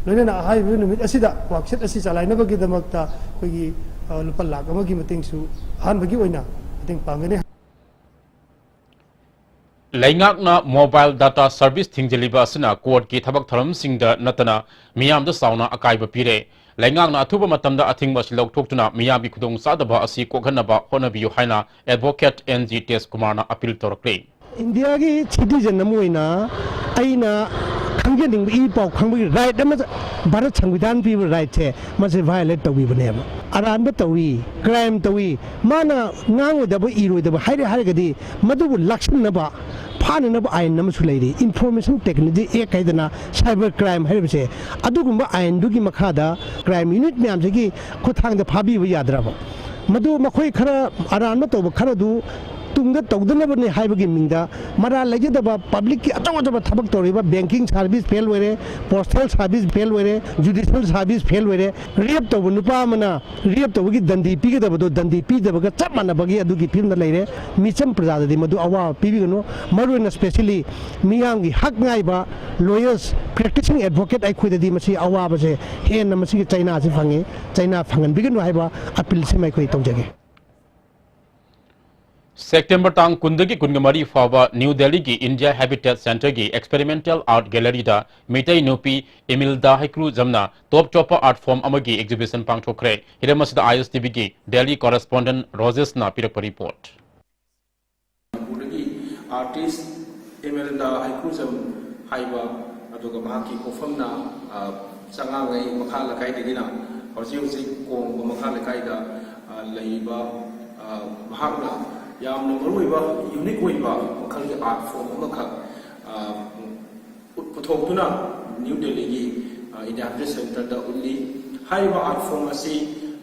ꯂꯣꯏꯅꯅ ꯑꯍꯥꯏꯕ ꯅꯨꯃꯤꯠ ꯑꯁꯤꯗ ꯋꯥꯛꯁꯦꯠ ꯑꯁꯤ ꯆꯂꯥꯏꯅꯕꯒꯤꯗꯃꯛꯇ ꯑꯩꯈꯣꯏꯒꯤ, ꯑ, ꯂꯨꯄꯥ ꯂꯥꯈ ꯑꯃꯒꯤ ꯃꯇꯦꯡꯁꯨ ꯑꯍꯥꯟꯕꯒꯤ ꯑꯣꯏꯅ ꯃꯇꯦꯡ ꯄꯥꯡꯒꯅꯤ꯫ ꯂꯩꯉꯥꯛꯅ ꯃꯣꯕꯥꯏꯜ ꯗꯥꯇꯥ ꯁꯔꯚꯤꯁ ꯊꯤꯡꯖꯤꯜꯂꯤꯕ ꯑꯁꯤꯅ ꯀꯣꯔꯠꯀꯤ ꯊꯕꯛ ꯊꯧꯔꯝꯁꯤꯡꯗ ꯅꯠꯇꯅ ꯃꯤꯌꯥꯝꯗ ꯆꯥꯎꯅ ꯑꯀꯥꯏꯕ ꯄꯤꯔꯦ꯫ ꯂꯩꯉꯥꯛꯅ ꯑꯊꯨꯕ ꯃꯇꯝꯗ ꯑꯊꯤꯡꯕ ꯑꯁꯤ ꯂꯧꯊꯣꯛꯇꯨꯅ ꯃꯤꯌꯥꯝꯒꯤ ꯈꯨꯗꯣꯡꯆꯥꯗꯕ ꯑꯁꯤ ꯀꯣꯛꯍꯟꯅꯕ ꯍꯣꯠꯅꯕꯤꯌꯨ ꯍꯥꯏꯅ ꯑꯦꯗꯚꯣꯀꯦꯠ ꯑꯦꯟ ꯖꯤ ꯇꯦꯖꯀꯨꯃꯥꯔꯅ ꯑꯄꯤꯜ ꯇꯧꯔꯛꯂꯤ꯫ ꯏꯟꯗꯤꯌꯥꯒꯤ ꯁꯤꯇꯤꯖꯟ ꯑꯃ ꯑꯣꯏꯅ ꯑꯩꯅ ꯈꯪꯖꯅꯤꯡꯕ, ꯏ ꯄꯥꯎ ꯈꯪꯕꯒꯤ ꯔꯥꯏꯠ ꯑꯃ, ꯚꯥꯔꯠ ꯁꯪꯕꯤꯙꯥꯟ ꯄꯤꯕ ꯔꯥꯏꯠꯁꯦ, ꯃꯁꯤ ꯚꯥꯏꯑꯣꯂꯦꯠ ꯇꯧꯕꯤꯕꯅꯦꯕ꯫ ꯑꯔꯥꯟꯕ ꯇꯧꯏ, ꯀ꯭ꯔꯥꯏꯝ ꯇꯧꯏ, ꯃꯥꯅ ꯉꯥꯡꯉꯣꯏꯗꯕ, ꯏꯔꯣꯏꯗꯕ, ꯍꯥꯏꯔꯦ ꯍꯥꯏꯔꯒꯗꯤ ꯃꯗꯨꯕꯨ ꯂꯥꯛꯁꯤꯟꯅꯕ, ꯐꯥꯅꯅꯕ ꯑꯥꯏꯟ ꯑꯃꯁꯨ ꯂꯩꯔꯤ, ꯏꯟꯐꯣꯔꯃꯦꯁꯟ ꯇꯦꯛꯅꯣꯂꯣꯖꯤ ꯑꯦꯛ ꯍꯥꯏꯗꯅ, ꯁꯥꯏꯕꯔ ꯀ꯭ꯔꯥꯏꯝ ꯍꯥꯏꯔꯤꯕꯁꯦ꯫ ꯑꯗꯨꯒꯨꯝꯕ ꯑꯥꯏꯟꯗꯨꯒꯤ ꯃꯈꯥꯗ ꯀ꯭ꯔꯥꯏꯝ ꯌꯨꯅꯤꯠ ꯃꯌꯥꯝꯁꯤꯒꯤ ꯈꯨꯠꯊꯥꯡꯗ ꯐꯥꯕꯤꯕ ꯌꯥꯗ꯭ꯔꯕ? ꯃꯗꯨ ꯃꯈꯣꯏ ꯈꯔ ꯑꯔꯥꯟꯕ ꯇꯧꯕ ꯈꯔꯗꯨ ꯇꯨꯡꯗ ꯇꯧꯗꯅꯕꯅꯤ ꯍꯥꯏꯕꯒꯤ ꯃꯤꯡꯗ ꯃꯔꯥꯜ ꯂꯩꯖꯗꯕ ꯄꯕ꯭ꯂꯤꯛꯀꯤ ꯑꯆꯧ ꯑꯆꯧꯕ ꯊꯕꯛ ꯇꯧꯔꯤꯕ, ꯕꯦꯡꯀꯤꯡ ꯁꯥꯔꯚꯤꯁ ꯐꯦꯜ ꯑꯣꯏꯔꯦ, ꯄꯣꯁꯇꯦꯜ ꯁꯥꯔꯚꯤꯁ ꯐꯦꯜ ꯑꯣꯏꯔꯦ, ꯖꯨꯗꯤꯁꯤꯌꯦꯜ ꯁꯥꯔꯚꯤꯁ ꯐꯦꯜ ꯑꯣꯏꯔꯦ꯫ ꯔꯦꯞ ꯇꯧꯕ ꯅꯨꯄꯥ ꯑꯃꯅ ꯔꯦꯞ ꯇꯧꯕꯒꯤ ꯗꯟꯗꯤ ꯄꯤꯒꯗꯕꯗꯣ ꯗꯟꯗꯤ ꯄꯤꯗꯕꯒ ꯆꯞ ꯃꯥꯟꯅꯕꯒꯤ ꯑꯗꯨꯒꯤ ꯐꯤꯕꯝꯗ ꯂꯩꯔꯦ꯫ ꯃꯤꯆꯝ ꯄ꯭ꯔꯖꯥꯗꯗꯤ ꯃꯗꯨ ꯑꯋꯥꯕ ꯄꯤꯕꯤꯒꯅꯨ꯫ ꯃꯔꯨꯑꯣꯏꯅ ꯁ꯭ꯄꯦꯁꯤꯌꯦꯜꯂꯤ ꯃꯤꯌꯥꯝꯒꯤ ꯍꯛ ꯉꯥꯏꯕ ꯂꯣꯌꯔꯁ, ꯄ꯭ꯔꯦꯛꯇꯤꯁꯤꯡ ꯑꯦꯗꯚꯣꯀꯦꯠ ꯑꯩꯈꯣꯏꯗꯗꯤ ꯃꯁꯤ ꯑꯋꯥꯕꯁꯦ ꯍꯦꯟꯅ ꯃꯁꯤꯒꯤ ꯆꯩꯅꯥꯁꯤ ꯐꯪꯉꯤ, ꯆꯩꯅꯥ ꯐꯪꯍꯟꯕꯤꯒꯅꯨ ꯍꯥꯏꯕ ꯑꯄꯤꯜꯁꯤꯃ ꯑꯩꯈꯣꯏ ꯇꯧꯖꯒꯦ꯫ ꯁꯦꯞꯇꯦꯝꯕꯔ ꯇꯥꯡ ꯀꯨꯟꯗꯒꯤ ꯀꯨꯟꯃꯔꯤ ꯐꯥꯎꯕ ꯅ꯭ꯌꯨ ꯗꯦꯜꯂꯤꯒꯤ ꯏꯟꯗꯤꯌꯥ ꯍꯦꯕꯤꯇꯦꯠ ꯁꯦꯟꯇꯔꯒꯤ ꯑꯦꯛꯁꯄꯦꯔꯤꯃꯦꯟꯇꯦꯜ ꯑꯥꯔꯠ ꯒꯦꯂꯔꯤꯗ ꯃꯤꯇꯩ ꯅꯨꯄꯤ ꯏꯃꯤꯜꯗꯥ ꯍꯩꯀ꯭ꯔꯨꯖꯝꯅ ꯇꯣꯞ ꯇꯣꯞꯄ ꯑꯥꯔꯠ ꯐꯣꯔꯝ ꯑꯃꯒꯤ ꯑꯦꯛꯖꯤꯕꯤꯁꯟ ꯄꯥꯡꯊꯣꯛꯈ꯭ꯔꯦ꯫ ꯍꯤꯔꯝ ꯑꯁꯤꯗ ꯑꯥꯏ ꯑꯦꯁ ꯇꯤ ꯚꯤꯒꯤ ꯗꯦꯜꯂꯤ ꯀꯣꯔꯦꯁꯄꯣꯟꯗꯦꯟꯠ ꯔꯣꯖꯦꯁꯅ ꯄꯤꯔꯛꯄ ꯔꯤꯄꯣꯔꯠ꯫ ꯃꯅꯤꯄꯨꯔꯗꯒꯤ ꯑꯥꯔꯇꯤꯁ ꯏꯃꯦꯜꯗꯥ ꯍꯩꯀ꯭ꯔꯨꯖꯝ ꯍꯥꯏꯕ, ꯑꯗꯨꯒ ꯃꯍꯥꯛꯀꯤ ꯄꯣꯛꯐꯝꯅ, ꯑ, ꯆꯉꯥꯡꯉꯩ ꯃꯈꯥ ꯂꯩꯀꯥꯏꯗꯒꯤꯅ ꯍꯧꯖꯤꯛ ꯍꯧꯖꯤꯛ ꯀꯣꯡꯕ ꯃꯈꯥ ꯂꯩꯀꯥꯏꯗ, ꯑ, ꯂꯩꯔꯤꯕ, ꯑ, ꯃꯍꯥꯛꯅ ꯌꯥꯝꯅ ꯃꯔꯨꯑꯣꯏꯕ, ꯌꯨꯅꯤꯛ ꯑꯣꯏꯕ ꯃꯈꯜꯒꯤ ꯑꯥꯔꯠ ꯐꯣꯔꯝ ꯑꯃꯈꯛ, ꯑ, ꯄꯨꯊꯣꯛꯇꯨꯅ ꯅ꯭ꯌꯨ ꯗꯦꯜꯂꯤꯒꯤ, ꯑ, ꯏꯟꯗꯤꯌꯥ ꯍꯦꯔꯤꯇꯦꯖ ꯁꯦꯟꯇꯔꯗ ꯎꯠꯂꯤ꯫ ꯍꯥꯏꯔꯤꯕ ꯑꯥꯔꯠ ꯐꯣꯔꯝ ꯑꯁꯤ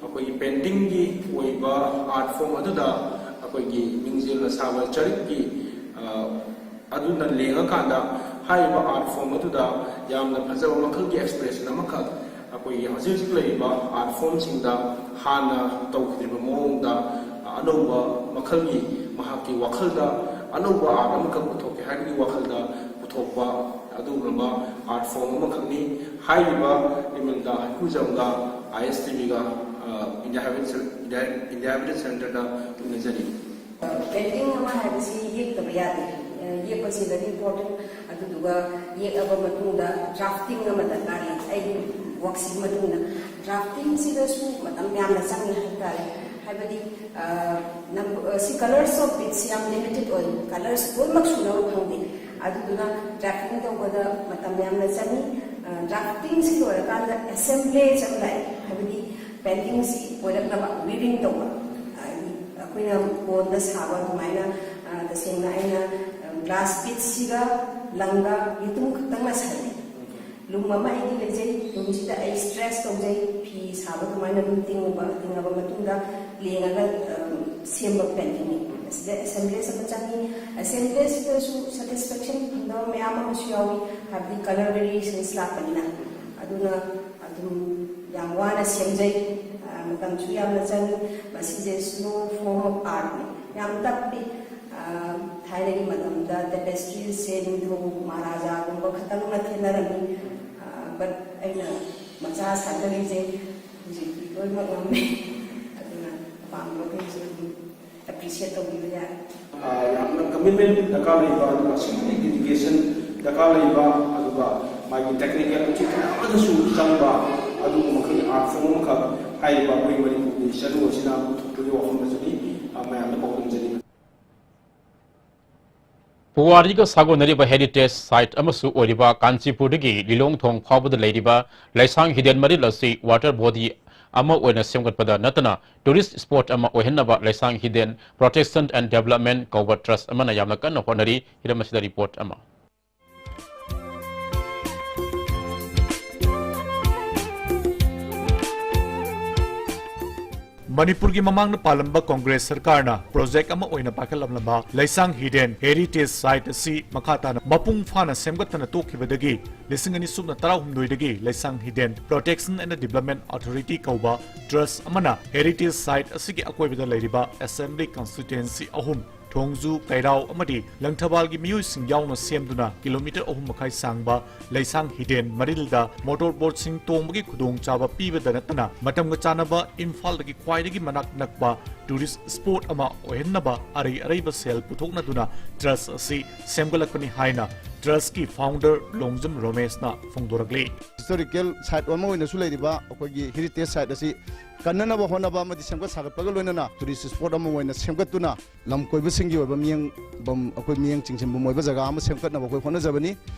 ꯑꯩꯈꯣꯏꯒꯤ ꯄꯦꯟꯇꯤꯡꯒꯤ ꯑꯣꯏꯕ ꯑꯥꯔꯠ ꯐꯣꯔꯝ ꯑꯗꯨꯗ ꯑꯩꯈꯣꯏꯒꯤ ꯃꯤꯡꯖꯦꯜꯅ ꯁꯥꯕ ꯆꯔꯤꯛꯀꯤ, ꯑ, ꯑꯗꯨꯅ ꯂꯦꯡꯉꯀꯥꯟꯗ ꯍꯥꯏꯔꯤꯕ art form ꯑꯗꯨꯗ ꯌꯥꯝꯅ ꯐꯖꯕ ꯃꯈꯜꯒꯤ expression ꯑꯃꯈꯛ ꯑꯩꯈꯣꯏꯒꯤ ꯍꯧꯖꯤꯛ ꯍꯧꯖꯤꯛ ꯂꯩꯔꯤꯕ art formꯁꯤꯡꯗ ꯍꯥꯟꯅ ꯇꯧꯈꯤꯗ꯭ꯔꯤꯕ ꯃꯑꯣꯡꯗ ꯑꯅꯧꯕ ꯃꯈꯜꯒꯤ ꯃꯍꯥꯛꯀꯤ ꯋꯥꯈꯜꯗ ꯑꯅꯧꯕ art ꯑꯃꯈꯛ ꯄꯨꯊꯣꯛꯀꯦ ꯍꯥꯏꯕꯒꯤ ꯋꯥꯈꯜꯗ ꯄꯨꯊꯣꯛꯄ ꯑꯗꯨꯒꯨꯝꯂꯕ art form ꯑꯃꯈꯛꯅꯤ꯫ ꯍꯥꯏꯔꯤꯕ ꯏꯃꯤꯜꯗ ꯍꯩꯀꯨꯖꯝꯒ ISTVꯒ, ꯑ, India Habitat Cen-, India, India Habitat Centerꯗ ꯎꯅꯖꯔꯤ꯫ Painting ꯑꯃ ꯍꯥꯏꯕꯁꯤ ꯌꯦꯛꯇꯕ ꯌꯥꯗꯦ꯫ ꯑ, ꯌꯦꯛꯄꯁꯤ very important꯫ ꯑꯗꯨꯗꯨꯒ ꯌꯦꯛꯂꯕ ꯃꯇꯨꯡꯗ drafting ꯑꯃ ꯗꯔꯀꯥꯔ ꯂꯩ꯫ ꯑꯩꯒꯤ workꯁꯤꯒꯤ ꯃꯇꯨꯡꯗ draftingꯁꯤꯗꯁꯨ ꯃꯇꯝ ꯌꯥꯝꯅ ꯆꯪꯉꯤ ꯍꯥꯏꯕ ꯇꯥꯔꯦ꯫ ꯍꯥꯏꯕꯗꯤ, ꯑ, ꯅꯝ-, ꯑ, ꯁꯤ colours of beads ꯌꯥꯝ limited ꯑꯣꯏ꯫ Colours ꯂꯣꯏꯅꯃꯛ ꯁꯨꯅꯕ ꯐꯪꯗꯦ꯫ ꯑꯗꯨꯗꯨꯅ drafting ꯇꯧꯕꯗ ꯃꯇꯝ ꯌꯥꯝꯅ ꯆꯪꯉꯤ꯫ ꯑ, draftingꯁꯤ ꯂꯣꯏꯔꯀꯥꯟꯗ assemblage ꯑꯃ ꯂꯥꯛꯑꯦ꯫ ꯍꯥꯏꯕꯗꯤ paintingꯁꯤ ꯑꯣꯏꯔꯛꯅꯕ weaving ꯇꯧꯕ꯫ ꯍꯥꯏꯗꯤ ꯑꯩꯈꯣꯏꯅ ꯀꯣꯟꯗ ꯁꯥꯕ ꯑꯗꯨꯃꯥꯏꯅ, ꯑ, ꯇꯁꯦꯡꯅ ꯑꯩꯅ, ꯑ, glass beadsꯁꯤꯒ ꯂꯪꯒ ꯌꯦꯇꯨꯝ ꯈꯛꯇꯪꯅ ꯁꯥꯏ꯫ ꯂꯨꯝ ꯑꯃ ꯑꯩꯒꯤ ꯂꯩꯖꯩ, ꯂꯨꯝꯁꯤꯗ ꯑꯩ stress ꯇꯧꯖꯩ, ꯐꯤ ꯁꯥꯕ ꯑꯗꯨꯃꯥꯏꯅ ꯑꯗꯨꯝ ꯇꯤꯡꯉꯨꯕ, ꯇꯤꯡꯉꯕ ꯃꯇꯨꯡꯗ ꯂꯦꯡꯉꯒ, ꯑ, ꯁꯦꯝꯕ paintingꯅꯤ꯫ ꯑꯁꯤꯗ assemblage ꯑꯃ ꯆꯪꯉꯤ꯫ Assemblageꯁꯤꯗꯁꯨ satisfaction ꯐꯪꯗꯕ ꯃꯌꯥꯝ ꯑꯃꯁꯨ ꯌꯥꯎꯏ, ꯍꯥꯏꯕꯗꯤ colour variations ꯂꯥꯛꯄꯅꯤꯅ꯫ ꯑꯗꯨꯅ ꯑꯗꯨꯝ ꯌꯥꯝ ꯋꯥꯅ ꯁꯦꯝꯖꯩ, ꯑ, ꯃꯇꯝꯁꯨ ꯌꯥꯝꯅ ꯆꯪꯉꯤ꯫ ꯃꯁꯤꯁꯦ slow form of artꯅꯤ, ꯌꯥꯝ ꯇꯞꯄꯤ꯫ ꯑ, ꯊꯥꯏꯅꯒꯤ ꯃꯇꯝꯗ tapestryꯁꯦ ꯅꯤꯡꯊꯧ ꯃꯍꯥꯔꯥꯖꯥꯒꯨꯝꯕ ꯈꯛꯇꯪꯅ ꯊꯦꯠꯅꯔꯝꯃꯤ꯫ ꯑ, but ꯑꯩꯅ ꯃꯆꯥ ꯁꯥꯖꯔꯤꯁꯦ ꯍꯧꯖꯤꯛꯇꯤ ꯂꯣꯏꯅꯃꯛ ꯉꯝꯃꯦ꯫ ꯑꯗꯨꯅ ꯑꯄꯥꯝꯕꯈꯩꯁꯨ ꯑꯗꯨꯝ appreciate ꯇꯧꯕꯤꯕ ꯌꯥꯏ꯫ ꯑ, ꯌꯥꯝꯅ commitment ꯗꯔꯀꯥꯔ ꯂꯩꯕ, ꯑꯗꯨꯒ ꯑꯁꯤꯒꯨꯝꯕꯒꯤ dedication ꯗꯔꯀꯥꯔ ꯂꯩꯕ, ꯑꯗꯨꯒ ꯃꯥꯒꯤ technical expertise ꯀꯌꯥ ꯑꯃꯗꯁꯨ ꯆꯪꯕ ꯑꯗꯨꯒꯨꯝꯕ ꯃꯈꯜꯒꯤ art form ꯑꯃꯈꯛ ꯍꯥꯏꯔꯤꯕ ꯑꯩꯈꯣꯏ ꯃꯅꯤꯄꯨꯔꯒꯤ ꯆꯅꯨ ꯑꯁꯤꯅ ꯄꯨꯊꯣꯛꯄꯒꯤ ꯋꯥꯐꯝ ꯑꯁꯤꯅꯤ, ꯑ, ꯃꯌꯥꯝꯗ ꯄꯥꯎꯗꯝꯖꯔꯤ꯫ ꯄꯨꯋꯥꯔꯤꯒ ꯁꯥꯒꯣꯟꯅꯔꯤꯕ heritage site ꯑꯃꯁꯨ ꯑꯣꯏꯔꯤꯕ ꯀꯥꯟꯆꯤꯄꯨꯔꯗꯒꯤ ꯂꯤꯂꯣꯡ ꯊꯣꯡ ꯐꯥꯎꯕꯗ ꯂꯩꯔꯤꯕ ꯂꯩꯁꯥꯡ ꯍꯤꯗꯦꯟ ꯃꯔꯤꯜ ꯑꯁꯤ water body ꯑꯃ ꯑꯣꯏꯅ ꯁꯦꯝꯒꯠꯄꯗ ꯅꯠꯇꯅ tourist spot ꯑꯃ ꯑꯣꯏꯍꯟꯅꯕ ꯂꯩꯁꯥꯡ ꯍꯤꯗꯦꯟ Protection and Development ꯀꯧꯕ trust ꯑꯃꯅ ꯌꯥꯝꯅ ꯀꯟꯅ ꯍꯣꯠꯅꯔꯤ꯫ ꯍꯤꯔꯝ ꯑꯁꯤꯗ report ꯑꯃ꯫ ꯃꯅꯤꯄꯨꯔꯒꯤ ꯃꯃꯥꯡꯗ ꯄꯥꯜꯂꯝꯕ ꯀꯣꯡꯒ꯭ꯔꯦꯁ ꯁꯔꯀꯥꯔꯅ ꯄ꯭ꯔꯣꯖꯦꯛ ꯑꯃ ꯑꯣꯏꯅ ꯄꯥꯏꯈꯠꯂꯝꯂꯝꯕ ꯂꯩꯁꯥꯡ ꯍꯤꯗꯦꯟ ꯍꯦꯔꯤꯇꯦꯖ ꯁꯥꯏꯠ ꯑꯁꯤ ꯃꯈꯥ ꯇꯥꯅ ꯃꯄꯨꯡ ꯐꯥꯅ ꯁꯦꯝꯒꯠꯇꯅ ꯇꯣꯛꯈꯤꯕꯗꯒꯤ ꯂꯤꯁꯤꯡ ꯑꯅꯤ ꯁꯨꯞꯅ ꯇꯔꯥꯍꯨꯝꯗꯣꯏꯗꯒꯤ ꯂꯩꯁꯥꯡ ꯍꯤꯗꯦꯟ Protection and Development Authority ꯀꯧꯕ ꯇ꯭ꯔꯁ ꯑꯃꯅ ꯍꯦꯔꯤꯇꯦꯖ ꯁꯥꯏꯠ ꯑꯁꯤꯒꯤ ꯑꯀꯣꯏꯕꯗ ꯂꯩꯔꯤꯕ ꯑꯦꯁꯦꯝꯕ꯭ꯂꯤ ꯀꯟꯁꯇꯤꯇ꯭ꯋꯦꯟꯁꯤ ꯑꯍꯨꯝ, ꯊꯣꯡꯖꯨ, ꯀꯩꯔꯥꯎ ꯑꯃꯗꯤ ꯂꯪꯊꯕꯥꯜꯒꯤ ꯃꯤꯑꯣꯏꯁꯤꯡ ꯌꯥꯎꯅ ꯁꯦꯝꯗꯨꯅ ꯀꯤꯂꯣꯃꯤꯇꯔ ꯑꯍꯨꯝ ꯃꯈꯥꯏ ꯁꯥꯡꯕ ꯂꯩꯁꯥꯡ ꯍꯤꯗꯦꯟ ꯃꯔꯤꯜꯗ ꯃꯣꯇꯣꯔ ꯕꯣꯠꯁꯤꯡ ꯇꯣꯡꯕꯒꯤ ꯈꯨꯗꯣꯡꯆꯥꯕ ꯄꯤꯕꯗ ꯅꯠꯇꯅ ꯃꯇꯝꯒ ꯆꯥꯟꯅꯕ ꯏꯝꯐꯥꯜꯗꯒꯤ ꯈ꯭ꯋꯥꯏꯗꯒꯤ ꯃꯅꯥꯛ ꯅꯛꯄ ꯇꯨꯔꯤꯁ ꯁ꯭ꯄꯣꯠ ꯑꯃ ꯑꯣꯏꯍꯟꯅꯕ ꯑꯔꯩ ꯑꯔꯩꯕ ꯁꯦꯜ ꯄꯨꯊꯣꯛꯅꯗꯨꯅ ꯇ꯭ꯔꯁ ꯑꯁꯤ ꯁꯦꯝꯒꯠꯂꯛꯄꯅꯤ ꯍꯥꯏꯅ ꯇ꯭ꯔꯁꯀꯤ ꯐꯥꯎꯟꯗꯔ ꯂꯣꯡꯖꯝ ꯔꯣꯃꯦꯁꯅ ꯐꯣꯡꯗꯣꯔꯛꯂꯤ꯫ ꯍꯤꯁꯇꯣꯔꯤꯀꯦꯜ ꯁꯥꯏꯠ ꯑꯃ ꯑꯣꯏꯅꯁꯨ ꯂꯩꯔꯤꯕ ꯑꯩꯈꯣꯏꯒꯤ ꯍꯦꯔꯤꯇꯦꯖ ꯁꯥꯏꯠ ꯑꯁꯤ ꯀꯟꯅꯅꯕ ꯍꯣꯠꯅꯕ ꯑꯃꯗꯤ ꯁꯦꯝꯒꯠ ꯁꯥꯒꯠꯄꯒ ꯂꯣꯏꯅꯅ ꯇꯨꯔꯤꯁ ꯁ꯭ꯄꯣꯠ ꯑꯃ ꯑꯣꯏꯅ ꯁꯦꯝꯒꯠꯇꯨꯅ ꯂꯝ ꯀꯣꯏꯕꯁꯤꯡꯒꯤ ꯑꯣꯏꯕ ꯃꯤꯠꯌꯦꯡꯐꯝ, ꯑꯩꯈꯣꯏ ꯃꯤꯠꯌꯦꯡ ꯆꯤꯡꯁꯤꯟꯐꯝ ꯑꯣꯏꯕ ꯖꯒꯥ ꯑꯃ ꯁꯦꯝꯒꯠꯅꯕ ꯑꯩꯈꯣꯏ ꯍꯣꯠꯅꯖꯕꯅꯤ꯫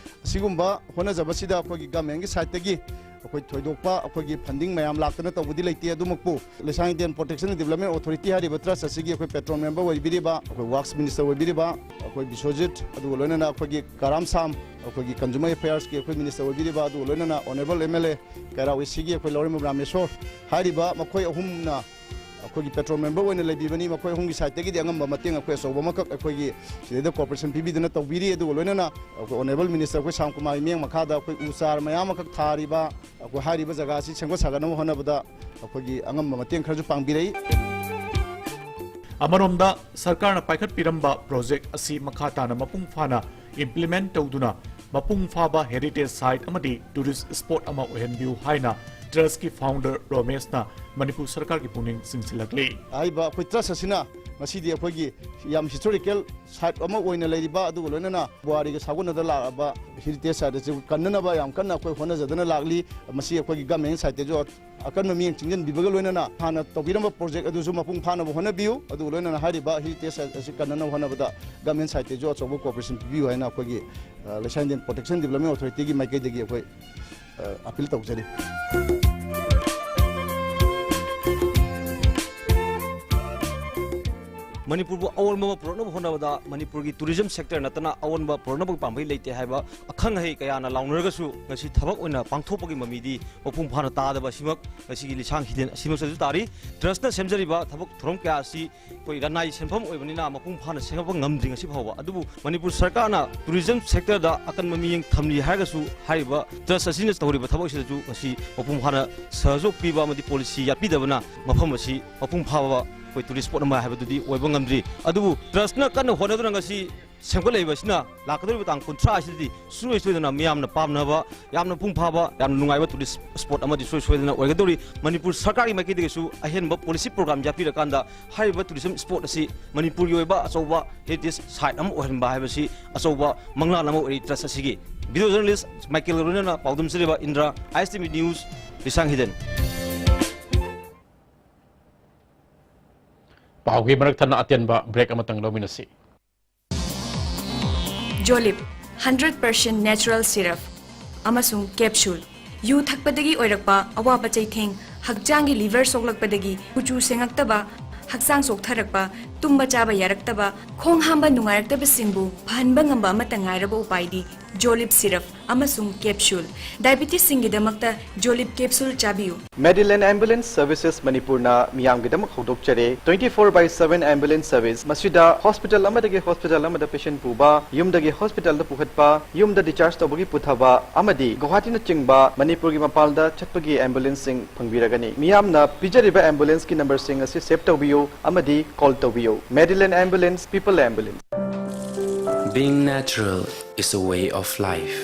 ꯑꯁꯤꯒꯨꯝꯕ ꯍꯣꯠꯅꯖꯕꯁꯤꯗ ꯑꯩꯈꯣꯏꯒꯤ ꯒꯃꯦꯟꯒꯤ ꯁꯥꯏꯠꯇꯒꯤ ꯑꯩꯈꯣꯏ ꯊꯣꯏꯗꯣꯛꯄ ꯑꯩꯈꯣꯏꯒꯤ ꯐꯟꯗꯤꯡ ꯃꯌꯥꯝ ꯂꯥꯛꯇꯅ ꯇꯧꯕꯗꯤ ꯂꯩꯇꯦ꯫ ꯑꯗꯨꯃꯛꯄꯨ ꯂꯩꯁꯥꯡ ꯍꯤꯗꯦꯟ Protection and Development Authority ꯍꯥꯏꯔꯤꯕ ꯇ꯭ꯔꯁ ꯑꯁꯤꯒꯤ ꯑꯩꯈꯣꯏ ꯄꯦꯇ꯭ꯔꯣꯟ ꯃꯦꯝꯕꯔ ꯑꯣꯏꯕꯤꯔꯤꯕ, ꯑꯩꯈꯣꯏ ꯋꯥꯔꯛꯁ ꯃꯤꯅꯤꯁꯇꯔ ꯑꯣꯏꯕꯤꯔꯤꯕ ꯑꯩꯈꯣꯏ ꯕꯤꯁ꯭ꯋꯖꯤꯠ, ꯑꯗꯨꯒ ꯂꯣꯏꯅꯅ ꯑꯩꯈꯣꯏꯒꯤ ꯀꯔꯥꯝ ꯁꯥꯝ, ꯑꯩꯈꯣꯏꯒꯤ ꯀꯟꯖꯨꯃꯔ ꯑꯦꯐꯦꯌꯔꯁꯀꯤ ꯑꯩꯈꯣꯏ ꯃꯤꯅꯤꯁꯇꯔ ꯑꯣꯏꯕꯤꯔꯤꯕ, ꯑꯗꯨꯒ ꯂꯣꯏꯅꯅ ꯑꯣꯅꯔꯦꯕꯜ ꯑꯦꯝ ꯑꯦꯜ ꯑꯦ ꯀꯩꯔꯥꯎ ꯑꯦ ꯁꯤꯒꯤ ꯑꯩꯈꯣꯏ ꯂꯧꯔꯦꯝꯕꯝ ꯔꯥꯃꯦꯁꯣꯔ ꯍꯥꯏꯔꯤꯕ ꯃꯈꯣꯏ ꯑꯍꯨꯝꯅ ꯑꯩꯈꯣꯏꯒꯤ ꯄꯦꯇ꯭ꯔꯣꯟ ꯃꯦꯝꯕꯔ ꯑꯣꯏꯅ ꯂꯩꯕꯤꯕꯅꯤ꯫ ꯃꯈꯣꯏ ꯑꯍꯨꯝꯒꯤ ꯁꯥꯏꯠꯇꯒꯤꯗꯤ ꯑꯉꯝꯕ ꯃꯇꯦꯡ ꯑꯩꯈꯣꯏ ꯑꯆꯧꯕ ꯑꯃꯈꯛ ꯑꯩꯈꯣꯏꯒꯤ ꯁꯤꯗꯩꯗ ꯀꯣꯔꯄꯣꯔꯦꯁꯟ ꯄꯤꯕꯤꯗꯨꯅ ꯇꯧꯕꯤꯔꯤ꯫ ꯑꯗꯨꯒ ꯂꯣꯏꯅꯅ ꯑꯩꯈꯣꯏ ꯑꯣꯅꯔꯦꯕꯜ ꯃꯤꯅꯤꯁꯇꯔ ꯑꯩꯈꯣꯏ ꯁꯥꯝ ꯀꯨꯃꯥꯔꯒꯤ ꯃꯤꯠꯌꯦꯡ ꯃꯈꯥꯗ ꯑꯩꯈꯣꯏ ꯎ ꯆꯥꯔ ꯃꯌꯥꯝ ꯑꯃꯈꯛ ꯊꯥꯔꯤꯕ, ꯑꯩꯈꯣꯏ ꯍꯥꯏꯔꯤꯕ ꯖꯒꯥ ꯑꯁꯤ ꯁꯦꯝꯒꯠ ꯁꯥꯒꯠꯅꯕ ꯍꯣꯠꯅꯕꯗ ꯑꯩꯈꯣꯏꯒꯤ ꯑꯉꯝꯕ ꯃꯇꯦꯡ ꯈꯔꯁꯨ ꯄꯥꯡꯕꯤꯔꯛꯏ꯫ ꯑꯃꯔꯣꯝꯗ ꯁꯔꯀꯥꯔꯅ ꯄꯥꯏꯈꯠꯄꯤꯔꯝꯕ ꯄ꯭ꯔꯣꯖꯦꯛ ꯑꯁꯤ ꯃꯈꯥ ꯇꯥꯅ ꯃꯄꯨꯡ ꯐꯥꯅ ꯏꯝꯄ꯭ꯂꯤꯃꯦꯟꯠ ꯇꯧꯗꯨꯅ ꯃꯄꯨꯡ ꯐꯥꯕ ꯍꯦꯔꯤꯇꯦꯖ ꯁꯥꯏꯠ ꯑꯃꯗꯤ ꯇꯨꯔꯤꯁ ꯁ꯭ꯄꯣꯠ ꯑꯃ ꯑꯣꯏꯍꯟꯕꯤꯌꯨ ꯍꯥꯏꯅ ꯇ꯭ꯔꯁꯀꯤ ꯐꯥꯎꯟꯗꯔ ꯔꯣꯃꯦꯁꯅ ꯃꯅꯤꯄꯨꯔ ꯁꯔꯀꯥꯔꯒꯤ ꯄꯨꯛꯅꯤꯡ ꯆꯤꯡꯁꯤꯜꯂꯛꯂꯤ꯫ ꯍꯥꯏꯔꯤꯕ ꯑꯩꯈꯣꯏ ꯇ꯭ꯔꯁ ꯑꯁꯤꯅ ꯉꯁꯤꯗꯤ ꯑꯩꯈꯣꯏꯒꯤ ꯌꯥꯝ ꯍꯤꯁꯇꯣꯔꯤꯀꯦꯜ ꯁꯥꯏꯠ ꯑꯃ ꯑꯣꯏꯅ ꯂꯩꯔꯤꯕ, ꯑꯗꯨꯒ ꯂꯣꯏꯅꯅ ꯄꯨꯋꯥꯔꯤꯒ ꯁꯥꯒꯣꯟꯅꯗ ꯂꯥꯛꯂꯕ ꯍꯦꯔꯤꯇꯦꯖ ꯁꯥꯏꯠ ꯑꯁꯤ ꯀꯟꯅꯅꯕ ꯌꯥꯝ ꯀꯟꯅ ꯑꯩꯈꯣꯏ ꯍꯣꯠꯅꯖꯗꯨꯅ ꯂꯥꯛꯂꯤ꯫ ꯃꯁꯤ ꯑꯩꯈꯣꯏꯒꯤ ꯒꯃꯦꯟ ꯁꯥꯏꯠꯇꯁꯨ ꯑꯀꯟꯕ ꯃꯤꯠꯌꯦꯡ ꯆꯪꯁꯤꯟꯕꯤꯕꯒ ꯂꯣꯏꯅꯅ ꯍꯥꯟꯅ ꯇꯧꯕꯤꯔꯝꯕ ꯄ꯭ꯔꯣꯖꯦꯛ ꯑꯗꯨꯁꯨ ꯃꯄꯨꯡ ꯐꯥꯅꯕ ꯍꯣꯠꯅꯕꯤꯌꯨ꯫ ꯑꯗꯨꯒ ꯂꯣꯏꯅꯅ ꯍꯥꯏꯔꯤꯕ ꯍꯦꯔꯤꯇꯦꯖ ꯁꯥꯏꯠ ꯑꯁꯤ ꯀꯟꯅꯅꯕ ꯍꯣꯠꯅꯕꯗ ꯒꯃꯦꯟ ꯁꯥꯏꯠꯇꯒꯤꯁꯨ ꯑꯆꯧꯕ ꯀꯣꯑꯣꯄꯔꯦꯁꯟ ꯄꯤꯕꯤꯌꯨ ꯍꯥꯏꯅ ꯑꯩꯈꯣꯏꯒꯤ, ꯑ, ꯂꯩꯁꯥꯡ ꯍꯤꯗꯦꯟ ꯄ꯭ꯔꯣꯇꯦꯛꯁꯟ ꯗꯤꯕ꯭ꯂꯞꯃꯦꯟ ꯑꯣꯊꯣꯔꯤꯇꯤꯒꯤ ꯃꯥꯏꯀꯩꯗꯒꯤ ꯑꯩꯈꯣꯏ, ꯑ, ꯑꯄꯤꯜ ꯇꯧꯖꯔꯤ꯫ ꯃꯅꯤꯄꯨꯔꯕꯨ ꯑꯑꯣꯟꯕ ꯑꯃ ꯄꯨꯔꯛꯅꯕ ꯍꯣꯠꯅꯕꯗ ꯃꯅꯤꯄꯨꯔꯒꯤ tourism sector ꯅꯠꯇꯅ ꯑꯑꯣꯟꯕ ꯄꯨꯔꯛꯅꯕꯒꯤ ꯄꯥꯝꯕꯩ ꯂꯩꯇꯦ ꯍꯥꯏꯕ ꯑꯈꯪ ꯑꯍꯩ ꯀꯌꯥꯅ ꯂꯥꯎꯅꯔꯒꯁꯨ ꯉꯁꯤ ꯊꯕꯛ ꯑꯣꯏꯅ ꯄꯥꯡꯊꯣꯛꯄꯒꯤ ꯃꯃꯤꯗꯤ ꯃꯄꯨꯡ ꯐꯥꯅ ꯇꯥꯗꯕ ꯑꯁꯤꯃꯛ ꯉꯁꯤꯒꯤ ꯂꯤꯁꯥꯡ ꯍꯤꯗꯦꯟ ꯑꯁꯤꯃꯛꯇꯁꯨ ꯇꯥꯔꯤ꯫ Trust ꯅ ꯁꯦꯝꯖꯔꯤꯕ ꯊꯕꯛ ꯊꯧꯔꯝ ꯀꯌꯥ ꯑꯁꯤ ꯑꯩꯈꯣꯏ ꯂꯅꯥꯏ ꯁꯦꯟꯐꯝ ꯑꯣꯏꯕꯅꯤꯅ ꯃꯄꯨꯡ ꯐꯥꯅ ꯁꯦꯝꯒꯠꯄ ꯉꯝꯗ꯭ꯔꯤ ꯉꯁꯤ ꯐꯥꯎꯕ꯫ ꯑꯗꯨꯕꯨ ꯃꯅꯤꯄꯨꯔ ꯁꯔꯀꯥꯔꯅ tourism sector ꯗ ꯑꯀꯟꯕ ꯃꯤꯠꯌꯦꯡ ꯊꯝꯂꯤ ꯍꯥꯏꯔꯒꯁꯨ ꯍꯥꯏꯔꯤꯕ trust ꯑꯁꯤꯅ ꯇꯧꯔꯤꯕ ꯊꯕꯛ ꯑꯁꯤꯗꯁꯨ ꯉꯁꯤ ꯃꯄꯨꯡ ꯐꯥꯅ ꯁꯍꯖꯣꯛ ꯄꯤꯕ ꯑꯃꯗꯤ policy ꯌꯥꯠꯄꯤꯗꯕꯅ ꯃꯐꯝ ꯑꯁꯤ ꯃꯄꯨꯡ ꯐꯥꯕ ꯑꯩꯈꯣꯏ tourist spot ꯑꯃ ꯍꯥꯏꯕꯗꯨꯗꯤ ꯑꯣꯏꯕ ꯉꯝꯗ꯭ꯔꯤ꯫ ꯑꯗꯨꯕꯨ trust ꯅ ꯀꯟꯅ ꯍꯣꯠꯅꯗꯨꯅ ꯉꯁꯤ ꯁꯦꯝꯒꯠꯂꯛꯏꯕ ꯑꯁꯤꯅ ꯂꯥꯛꯀꯗꯧꯔꯤꯕ ꯇꯥꯡ ꯀꯨꯟꯊ꯭ꯔꯥ ꯑꯁꯤꯗꯗꯤ ꯁꯨꯡꯁꯣꯏ ꯁꯣꯏꯗꯅ ꯃꯤꯌꯥꯝꯅ ꯄꯥꯝꯅꯕ, ꯌꯥꯝꯅ ꯃꯄꯨꯡ ꯐꯥꯕ, ꯌꯥꯝꯅ ꯅꯨꯡꯉꯥꯏꯕ tourist spot ꯑꯃꯗꯤ ꯁꯨꯡꯁꯣꯏ ꯁꯣꯏꯗꯅ ꯑꯣꯏꯒꯗꯧꯔꯤ꯫ ꯃꯅꯤꯄꯨꯔ ꯁꯔꯀꯥꯔꯒꯤ ꯃꯥꯏꯀꯩꯗꯒꯤꯁꯨ ꯑꯍꯦꯟꯕ policy program ꯌꯥꯠꯄꯤꯔꯀꯥꯟꯗ ꯍꯥꯏꯔꯤꯕ tourism spot ꯑꯁꯤ ꯃꯅꯤꯄꯨꯔꯒꯤ ꯑꯣꯏꯕ ꯑꯆꯧꯕ heritage site ꯑꯃ ꯑꯣꯏꯍꯟꯕ ꯍꯥꯏꯕꯁꯤ ꯑꯆꯧꯕ ꯃꯪꯂꯥꯟ ꯑꯃ ꯑꯣꯏꯔꯤ trust ꯑꯁꯤꯒꯤ꯫ Video journalist ꯃꯥꯏꯀꯦꯜꯒ ꯂꯣꯏꯅꯅ ꯄꯥꯎꯗꯝꯖꯔꯤꯕ Indra, I S T V News, ꯂꯤꯁꯥꯡ ꯍꯤꯗꯦꯟ꯫ ꯄꯥꯎꯒꯤ ꯃꯔꯛ ꯊꯠꯅ ꯑꯇꯦꯟꯕ break ꯑꯃꯇꯪ ꯂꯧꯃꯤꯟꯅꯁꯤ꯫ Jolib, hundred percent natural syrup ꯑꯃꯁꯨꯡ capsule꯫ ꯌꯨ ꯊꯛꯄꯗꯒꯤ ꯑꯣꯏꯔꯛꯄ ꯑꯋꯥꯕ ꯆꯩꯊꯦꯡ, ꯍꯛꯆꯥꯡꯒꯤ liver ꯁꯣꯛꯂꯛꯄꯗꯒꯤ ꯀꯨꯆꯨ ꯁꯦꯡꯉꯛꯇꯕ, ꯍꯛꯆꯥꯡ ꯆꯣꯛꯊꯔꯛꯄ, ꯇꯨꯝꯕ ꯆꯥꯕ ꯌꯥꯔꯛꯇꯕ, ꯈꯣꯡ ꯍꯥꯝꯕ ꯅꯨꯡꯉꯥꯏꯔꯛꯇꯕꯁꯤꯡꯕꯨ ꯐꯍꯟꯕ ꯉꯝꯕ ꯑꯃꯠꯇ ꯉꯥꯏꯔꯕ ꯎꯄꯥꯏꯗꯤ Jolib syrup ꯑꯃꯁꯨꯡ capsule꯫ Diabetes ꯁꯤꯡꯒꯤꯗꯃꯛꯇ Jolib capsule ꯆꯥꯕꯤꯌꯨ꯫ Medilane Ambulance Services ꯃꯅꯤꯄꯨꯔꯅ ꯃꯤꯌꯥꯝꯒꯤꯗꯃꯛ ꯍꯧꯗꯣꯛꯆꯔꯦ twenty four by seven ambulance service꯫ ꯃꯁꯤꯗ hospital ꯑꯃꯗꯒꯤ hospital ꯑꯃꯗ patient ꯄꯨꯕ, ꯌꯨꯝꯗꯒꯤ hospital ꯗ ꯄꯨꯈꯠꯄ, ꯌꯨꯝꯗ discharge ꯇꯧꯕꯒꯤ ꯄꯨꯊꯕ ꯑꯃꯗꯤ ꯒꯨꯋꯥꯍꯥꯇꯤꯅꯆꯤꯡꯕ ꯃꯅꯤꯄꯨꯔꯒꯤ ꯃꯄꯥꯟꯗ ꯆꯠꯄꯒꯤ ambulance ꯁꯤꯡ ꯐꯪꯕꯤꯔꯒꯅꯤ꯫ ꯃꯤꯌꯥꯝꯅ ꯄꯤꯖꯔꯤꯕ ambulance ꯀꯤ number ꯁꯤꯡ ꯑꯁꯤ save ꯇꯧꯕꯤꯌꯨ ꯑꯃꯗꯤ call ꯇꯧꯕꯤꯌꯨ꯫ Medilane Ambulance, People Ambulance꯫ Being natural is a way of life,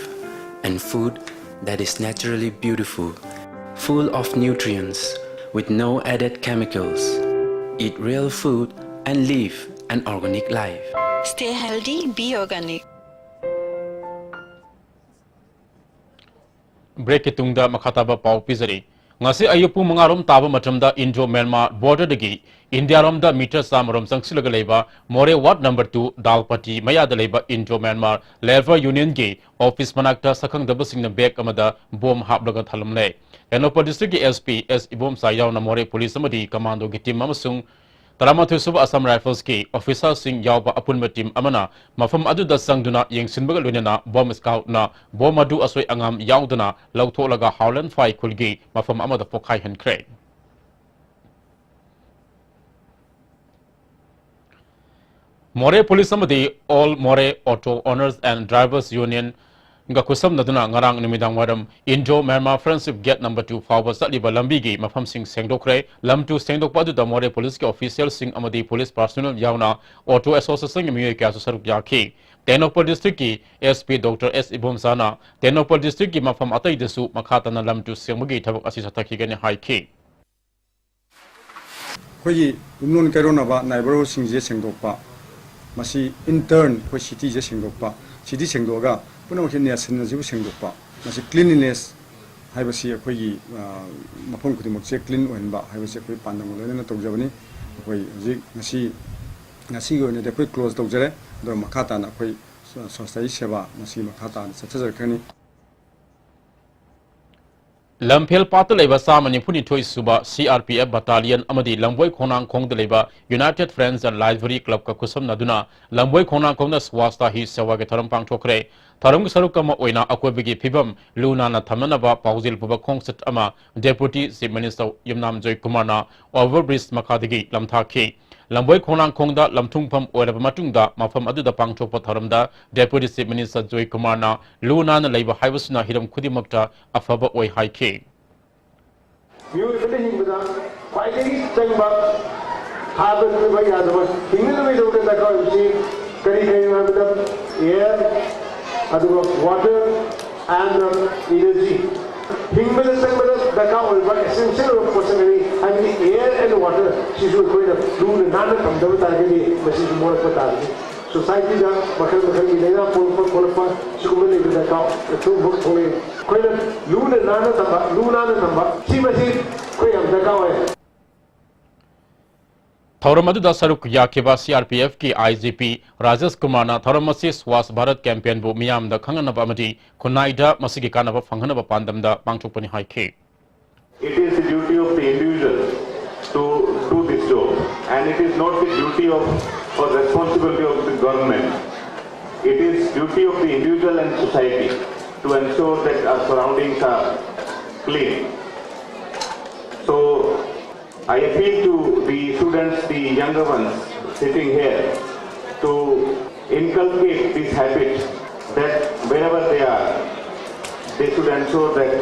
and food that is naturally beautiful, full of nutrients, with no added chemicals. Eat real food and live an organic life. Stay healthy, be organic. Break ꯀꯤ ꯇꯨꯡꯗ ꯃꯈꯥ ꯇꯥꯕ ꯄꯥꯎ ꯄꯤꯖꯔꯤ꯫ ꯉꯁꯤ ꯑꯌꯨꯛ ꯄꯨꯡ ꯃꯉꯥ ꯔꯣꯝ ꯇꯥꯕ ꯃꯇꯝꯗ Indo Myanmar border ꯗꯒꯤ ꯏꯟꯗꯤꯌꯥ ꯔꯣꯝꯗ meter ꯆꯥꯝꯃ ꯔꯣꯝ ꯆꯪꯁꯤꯜꯂꯒ ꯂꯩꯕ ꯃꯣꯔꯦ ward number two ꯗꯥꯜꯄꯇꯤ ꯃꯌꯥꯗ ꯂꯩꯕ Indo Myanmar Labour Union ꯒꯤ office ꯃꯅꯥꯛꯇ ꯁꯛꯈꯪꯗꯕꯁꯤꯡꯅ bag ꯑꯃꯗ bomb ꯍꯥꯞꯂꯒ ꯊꯝꯂꯝꯂꯦ꯫ ꯇꯦꯡꯅꯧꯄꯜ district ꯀꯤ S P S ꯏꯕꯣꯝꯆꯥ ꯌꯥꯎꯅ ꯃꯣꯔꯦ police ꯑꯃꯗꯤ commando ꯒꯤ team ꯑꯃꯁꯨꯡ ꯇꯔꯥꯃꯥꯊꯣꯏ ꯁꯨꯕ Assam Rifles ꯀꯤ officer ꯁꯤꯡ ꯌꯥꯎꯕ ꯑꯄꯨꯟꯕ team ꯑꯃꯅ ꯃꯐꯝ ꯑꯗꯨꯗ ꯆꯪꯗꯨꯅ ꯌꯦꯡꯁꯤꯟꯕꯒ ꯂꯣꯏꯅꯅ bomb scout ꯅ bomb ꯑꯗꯨ ꯑꯁꯣꯏ ꯑꯉꯥꯝ ꯌꯥꯎꯗꯅ ꯂꯧꯊꯣꯛꯂꯒ ꯍꯥꯎꯂꯦꯟꯐꯥꯏ ꯈꯨꯜꯒꯤ ꯃꯐꯝ ꯑꯃꯗ ꯄꯣꯈꯥꯏꯍꯟꯈ꯭ꯔꯦ꯫ ꯃꯣꯔꯦ police ꯑꯃꯗꯤ All Moreh Auto Owners and Drivers Union ꯒ ꯈꯨꯠꯁꯝꯅꯗꯨꯅ ꯉꯔꯥꯡ ꯅꯨꯃꯤꯗꯥꯡ ꯋꯥꯏꯔꯝ Indo Myanmar Friendship Gate number two ꯐꯥꯎꯕ ꯆꯠꯂꯤꯕ ꯂꯝꯕꯤꯒꯤ ꯃꯐꯝꯁꯤꯡ ꯁꯦꯡꯗꯣꯛꯈ꯭ꯔꯦ꯫ ꯂꯝ two ꯁꯦꯡꯗꯣꯛꯄ ꯑꯗꯨꯗ ꯃꯣꯔꯦ police ꯀꯤ official ꯁꯤꯡ ꯑꯃꯗꯤ police personnel ꯌꯥꯎꯅ auto association ꯒꯤ ꯃꯤꯑꯣꯏ ꯀꯌꯥꯁꯨ ꯁꯔꯨꯛ ꯌꯥꯈꯤ꯫ ꯇꯦꯡꯅꯧꯄꯜ district ꯀꯤ SP Doctor S ꯏꯕꯣꯝꯆꯥꯅ Tengnoupal district ꯀꯤ ꯃꯐꯝ ꯑꯇꯩꯗꯁꯨ ꯃꯈꯥ ꯇꯥꯅ ꯂꯝ two ꯁꯦꯡꯕꯒꯤ ꯊꯕꯛ ꯑꯁꯤ ꯆꯠꯊꯈꯤꯒꯅꯤ ꯍꯥꯏꯈꯤ꯫ ꯑꯩꯈꯣꯏꯒꯤ ꯌꯨꯝꯂꯣꯟ ꯀꯩꯔꯣꯟꯅꯕ neighbourhood ꯁꯤꯡꯁꯦ ꯁꯦꯡꯗꯣꯛꯄ, ꯃꯁꯤ in turn ꯑꯩꯈꯣꯏ city ꯁꯦ ꯁꯦꯡꯗꯣꯛꯄ, city ꯁꯦꯡꯗꯣꯛꯑꯒ ꯄꯨꯝꯅꯃꯛꯁꯦ nation ꯑꯁꯤꯕꯨ ꯁꯦꯡꯗꯣꯛꯄ, ꯃꯁꯤ cleanliness ꯍꯥꯏꯕꯁꯤ ꯑꯩꯈꯣꯏꯒꯤ, ꯑ, ꯃꯐꯝ ꯈꯨꯗꯤꯡꯃꯛꯁꯦ clean ꯑꯣꯏꯍꯟꯕ ꯍꯥꯏꯕꯁꯤ ꯑꯩꯈꯣꯏ ꯄꯥꯟꯗꯝꯒ ꯂꯣꯏꯅꯅ ꯇꯧꯖꯕꯅꯤ꯫ ꯑꯩꯈꯣꯏ ꯍꯧꯖꯤꯛ ꯉꯁꯤ, ꯉꯁꯤꯒꯤ ꯑꯣꯏꯅꯗꯤ ꯑꯩꯈꯣꯏ close ꯇꯧꯖꯔꯦ, ꯑꯗꯨꯒ ꯃꯈꯥ ꯇꯥꯅ ꯑꯩꯈꯣꯏ ꯁ꯭ꯋ-, ꯁ꯭ꯋꯁꯊ ꯍꯤ ꯁꯦꯕꯥ ꯃꯁꯤ ꯃꯈꯥ ꯇꯥꯅ ꯆꯠꯊꯖꯔꯛꯀꯅꯤ꯫ ꯂꯝꯐꯦꯜ ꯄꯥꯠꯇ ꯂꯩꯕ ꯆꯥꯝꯃ ꯅꯤꯐꯨ ꯅꯤꯊꯣꯏ ꯁꯨꯕ CRPF battalion ꯑꯃꯗꯤ ꯂꯝꯕꯣꯏ ꯈꯣꯡꯅꯥꯡꯈꯣꯡꯗ ꯂꯩꯕ United Friends and Library Club ꯀ ꯈꯨꯠꯁꯝꯅꯗꯨꯅ ꯂꯝꯕꯣꯏ ꯈꯣꯡꯅꯥꯡꯈꯣꯡꯗ ꯁ꯭ꯋꯁꯊ ꯍꯤ ꯁꯦꯋꯥꯒꯤ ꯊꯧꯔꯝ ꯄꯥꯡꯊꯣꯛꯈ꯭ꯔꯦ꯫ ꯊꯧꯔꯝꯒꯤ ꯁꯔꯨꯛ ꯑꯃ ꯑꯣꯏꯅ ꯑꯀꯣꯏꯕꯒꯤ ꯐꯤꯕꯝ ꯂꯨ ꯅꯥꯟꯅ ꯊꯝꯅꯅꯕ ꯄꯥꯎꯖꯦꯜ ꯄꯨꯕ ꯈꯣꯡꯆꯠ ꯑꯃ Deputy Chief Minister ꯌꯨꯝꯅꯥꯝ ꯖꯣꯏꯀꯨꯃꯥꯔꯅ over bridge ꯃꯈꯥꯗꯒꯤ ꯂꯝꯊꯥꯈꯤ꯫ ꯂꯝꯕꯣꯏ ꯈꯣꯡꯅꯥꯡꯈꯣꯡꯗ ꯂꯝꯊꯨꯡꯐꯝ ꯑꯣꯏꯔꯕ ꯃꯇꯨꯡꯗ ꯃꯐꯝ ꯑꯗꯨꯗ ꯄꯥꯡꯊꯣꯛꯄ ꯊꯧꯔꯝꯗ Deputy Chief Minister ꯖꯣꯏꯀꯨꯃꯥꯔꯅ ꯂꯨ ꯅꯥꯟꯅ ꯂꯩꯕ ꯍꯥꯏꯕꯁꯤꯅ ꯍꯤꯔꯝ ꯈꯨꯗꯤꯡꯃꯛꯇ ꯑꯐꯕ ꯑꯣꯏ ꯍꯥꯏꯈꯤ꯫ ꯃꯤꯑꯣꯏꯕꯅ ꯍꯤꯡꯕꯗ ꯈ꯭ꯋꯥꯏꯗꯒꯤ ꯆꯪꯕ, ꯍꯥꯠꯄ ꯌꯥꯗꯕ, ꯍꯤꯡꯅꯅꯕꯒꯤꯗꯃꯛꯇ ꯗꯔꯀꯥꯔ ꯑꯣꯏꯕꯁꯤ ꯀꯔꯤ ꯀꯔꯤꯅꯣ ꯍꯥꯏꯕꯗ air, ꯑꯗꯨꯒ water and energy꯫ ꯍꯤꯡꯕꯗ ꯆꯪꯕꯗ ꯗꯔꯀꯥꯔ ꯑꯣꯏꯕ essential ꯑꯣꯏꯕ ꯄꯣꯠꯁꯛ ꯑꯅꯤ, ꯍꯥꯏꯕꯗꯤ air and water, ꯁꯤꯁꯨ ꯑꯩꯈꯣꯏꯅ ꯂꯨꯅ ꯅꯥꯟꯅ ꯊꯝꯗꯕ ꯇꯥꯔꯒꯗꯤ ꯃꯁꯤꯁꯨ ꯃꯣꯠꯂꯛꯄ ꯇꯥꯕꯅꯤ꯫ Society ꯗ ꯃꯈꯜ ꯃꯈꯜꯒꯤ ꯂꯥꯏꯅꯥ ꯄꯣꯛꯂꯛꯄ ꯈꯣꯠꯂꯛꯄ ꯁꯤꯒꯨꯝꯕ ꯂꯩꯕꯗ ꯀꯥꯎ-, ꯊꯣꯛꯂꯛꯑꯦ꯫ ꯑꯩꯈꯣꯏꯅ ꯂꯨꯅ ꯅꯥꯟꯅ ꯊꯝꯕ, ꯂꯨ ꯅꯥꯟꯅ ꯊꯝꯕ, ꯁꯤ ꯃꯁꯤ ꯑꯩꯈꯣꯏ ꯌꯥꯝ ꯗꯔꯀꯥꯔ ꯑꯣꯏ꯫ ꯊꯧꯔꯝ ꯑꯗꯨꯗ ꯁꯔꯨꯛ ꯌꯥꯈꯤꯕ CRPF ꯀꯤ IGP ꯔꯥꯖꯦꯁ ꯀꯨꯃꯥꯔꯅ ꯊꯧꯔꯝ ꯑꯁꯤ Swachh Bharat campaign ꯕꯨ ꯃꯤꯌꯥꯝꯗ ꯈꯪꯍꯟꯅꯕ ꯑꯃꯗꯤ ꯈꯨꯟꯅꯥꯏꯗ ꯃꯁꯤꯒꯤ ꯀꯥꯟꯅꯕ ꯐꯪꯍꯟꯅꯕ ꯄꯥꯟꯗꯝꯗ ꯄꯥꯡꯊꯣꯛꯄꯅꯤ ꯍꯥꯏꯈꯤ꯫ It is the duty of the individual to do this job. And it is not the duty of or responsibility of the government. It is duty of the individual and society to ensure that our surroundings are clean. So I appeal to the students, the younger ones sitting here, to inculcate this habit that wherever they are, they should ensure that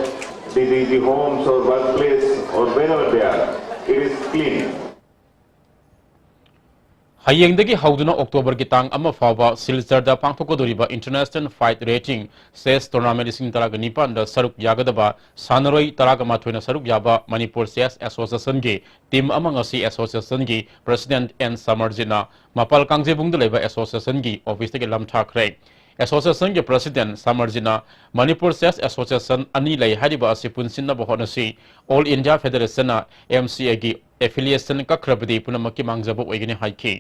the, the, the homes or workplace or wherever they are, it is clean. ꯍꯌꯦꯡꯗꯒꯤ ꯍꯧꯗꯨꯅ ꯑꯣꯛꯇꯣꯕꯔꯒꯤ ꯇꯥꯡ ꯑꯃ ꯐꯥꯎꯕ ꯁꯤꯜꯆꯔꯗ ꯄꯥꯡꯊꯣꯛꯀꯗꯧꯔꯤꯕ International Fight Wrestling Chess Tournament ꯂꯤꯁꯤꯡ ꯇꯔꯥꯒ ꯅꯤꯄꯥꯟꯗ ꯁꯔꯨꯛ ꯌꯥꯒꯗꯕ ꯁꯥꯟꯅꯔꯣꯏ ꯇꯔꯥꯒ ꯃꯥꯊꯣꯏꯅ ꯁꯔꯨꯛ ꯌꯥꯕ ꯃꯅꯤꯄꯨꯔ Chess Association ꯒꯤ team ꯑꯃ ꯉꯁꯤ association ꯒꯤ president ꯑꯦꯟ ꯁꯃꯔꯖꯤꯠꯅ ꯃꯄꯥꯜ ꯀꯥꯡꯖꯩꯕꯨꯡꯗ ꯂꯩꯕ association ꯒꯤ office ꯇꯒꯤ ꯂꯝꯊꯥꯈ꯭ꯔꯦ꯫ Association ꯒꯤ president ꯁꯃꯔꯖꯤꯠꯅ ꯃꯅꯤꯄꯨꯔ Chess Association ꯑꯅꯤ ꯂꯩ ꯍꯥꯏꯔꯤꯕ ꯑꯁꯤ ꯄꯨꯟꯁꯤꯟꯅꯕ ꯍꯣꯠꯅꯁꯤ, All India Federation ꯅ M C A ꯒꯤ affiliation ꯀꯛꯈ꯭ꯔꯕꯗꯤ ꯄꯨꯝꯅꯃꯛꯀꯤ ꯃꯥꯡꯖꯕ ꯑꯣꯏꯒꯅꯤ ꯍꯥꯏꯈꯤ꯫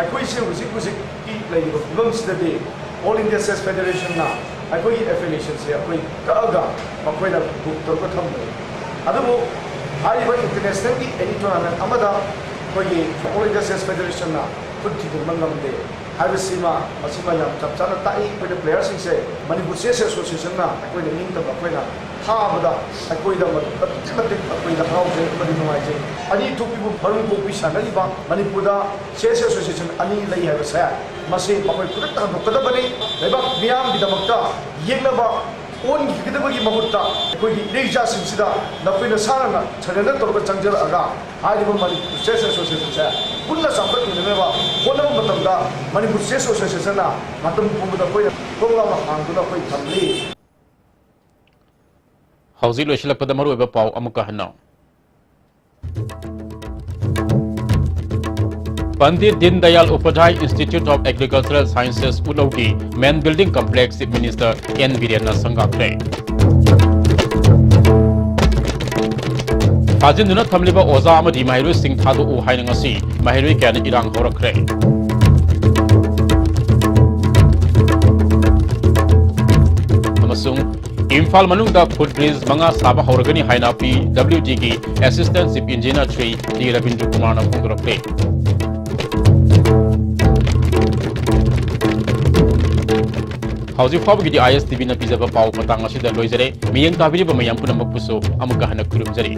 ꯑꯩꯈꯣꯏꯁꯦ ꯍꯧꯖꯤꯛ ꯍꯧꯖꯤꯛꯀꯤ ꯂꯩꯔꯤꯕ ꯐꯤꯕꯝꯁꯤꯗꯗꯤ All India Chess Federation ꯅ ꯑꯩꯈꯣꯏꯒꯤ affiliation ꯁꯦ ꯑꯩꯈꯣꯏ ꯀꯛꯑꯒ ꯃꯈꯣꯏꯅ book ꯇꯧꯔꯒ ꯊꯝꯕꯅꯤ꯫ ꯑꯗꯨꯕꯨ ꯍꯥꯏꯔꯤꯕ international ꯒꯤ any tournament ꯑꯃꯗ ꯑꯩꯈꯣꯏꯒꯤ All India Chess Federation ꯅ ꯈꯨꯠ ꯊꯤꯡꯖꯤꯟꯕ ꯉꯝꯗꯦ ꯍꯥꯏꯕꯁꯤꯃ, ꯃꯁꯤꯃ ꯌꯥꯝ ꯆꯞ ꯆꯥꯅ ꯇꯥꯛꯏ꯫ ꯑꯩꯈꯣꯏꯅ player ꯁꯤꯡꯁꯦ ꯃꯅꯤꯄꯨꯔ Chess Association ꯅ ꯑꯩꯈꯣꯏꯅ ꯅꯤꯡꯇꯝꯕ ꯑꯩꯈꯣꯏꯅ ꯊꯥꯕꯗ ꯑꯩꯈꯣꯏꯗ ꯃꯗꯨ ꯑꯗꯨꯛꯀꯤ ꯃꯇꯤꯛ ꯑꯩꯈꯣꯏꯗ ꯍꯔꯥꯎꯖꯩ ꯑꯃꯗꯤ ꯅꯨꯡꯉꯥꯏꯖꯩ꯫ ꯑꯅꯤ ꯊꯣꯛꯄꯤꯕꯨ ꯃꯔꯨꯝ ꯀꯣꯛꯄꯤ ꯁꯥꯟꯅꯔꯤꯕ ꯃꯅꯤꯄꯨꯔꯗ Chess Association ꯑꯅꯤ ꯂꯩ ꯍꯥꯏꯕꯁꯦ ꯃꯁꯤ ꯃꯈꯣꯏ ꯈꯨꯗꯛꯇ ꯍꯟꯗꯣꯛꯀꯗꯕꯅꯤ꯫ ꯂꯩꯕꯥꯛ ꯃꯤꯌꯥꯝꯒꯤꯗꯃꯛꯇ ꯌꯦꯛꯅꯕ ꯑꯣꯟꯈꯤꯒꯗꯕꯒꯤ ꯃꯍꯨꯠꯇ ꯑꯩꯈꯣꯏꯒꯤ ꯏꯔꯩꯆꯥꯁꯤꯡꯁꯤꯗ ꯅꯈꯣꯏ ꯅꯁꯥꯅ surrender ꯇꯧꯔꯒ ꯆꯪꯖꯔꯛꯑꯒ ꯍꯥꯏꯔꯤꯕ ꯃꯅꯤꯄꯨꯔ Chess Association ꯁꯦ ꯄꯨꯟꯅ ꯆꯥꯎꯈꯠꯃꯤꯟꯅꯅꯕ ꯍꯣꯠꯅꯕ ꯃꯇꯝꯗ ꯃꯅꯤꯄꯨꯔ Chess Association ꯅ ꯃꯇꯝ ꯄꯨꯝꯕꯗ ꯑꯩꯈꯣꯏꯅ ꯊꯣꯡ ꯂꯥꯎꯅ ꯍꯥꯡꯗꯨꯅ ꯑꯩꯈꯣꯏ ꯊꯝꯂꯤ꯫ ꯍꯧꯖꯤꯛ ꯂꯣꯏꯁꯤꯜꯂꯛꯄꯗ ꯃꯔꯨꯑꯣꯏꯕ ꯄꯥꯎ ꯑꯃꯨꯛꯀ ꯍꯟꯅ꯫ Pandit Deen Dayal Upadhyay Institute of Agricultural Sciences ꯎꯠꯂꯧꯒꯤ main building complex Chief Minister N ꯕꯤꯔꯦꯟꯅ ꯁꯪꯒꯥꯈ꯭ꯔꯦ꯫ ꯊꯥꯖꯤꯟꯗꯨꯅ ꯊꯝꯂꯤꯕ ꯑꯣꯖꯥ ꯑꯃꯗꯤ ꯃꯍꯩꯔꯣꯏꯁꯤꯡ ꯊꯥꯗꯣꯛꯎ ꯍꯥꯏꯅ ꯉꯁꯤ ꯃꯍꯩꯔꯣꯏ ꯀꯌꯥꯅ ꯏꯔꯥꯡ ꯍꯧꯔꯛꯈ꯭ꯔꯦ꯫ ꯑꯃꯁꯨꯡ ꯏꯝꯐꯥꯜ ꯃꯅꯨꯡꯗ foot bridge ꯃꯉꯥ ꯁꯥꯕ ꯍꯧꯔꯒꯅꯤ ꯍꯥꯏꯅ PWDꯒꯤ Assistant Chief Engineer Shri T Rabindra ꯀꯨꯃꯥꯔꯅ ꯐꯣꯡꯗꯣꯔꯛꯂꯦ꯫ ꯍꯧꯖꯤꯛ ꯐꯥꯎꯕꯒꯤꯗꯤ ISTVꯅ ꯄꯤꯖꯕ ꯄꯥꯎ ꯃꯇꯥꯡ ꯑꯁꯤꯗ ꯂꯣꯏꯖꯔꯦ꯫ ꯃꯤꯠꯌꯦꯡ ꯇꯥꯕꯤꯔꯤꯕ ꯃꯌꯥꯝ ꯄꯨꯝꯅꯃꯛꯄꯨꯁꯨ ꯑꯃꯨꯛꯀ ꯍꯟꯅ ꯈꯨꯔꯨꯝꯖꯔꯤ꯫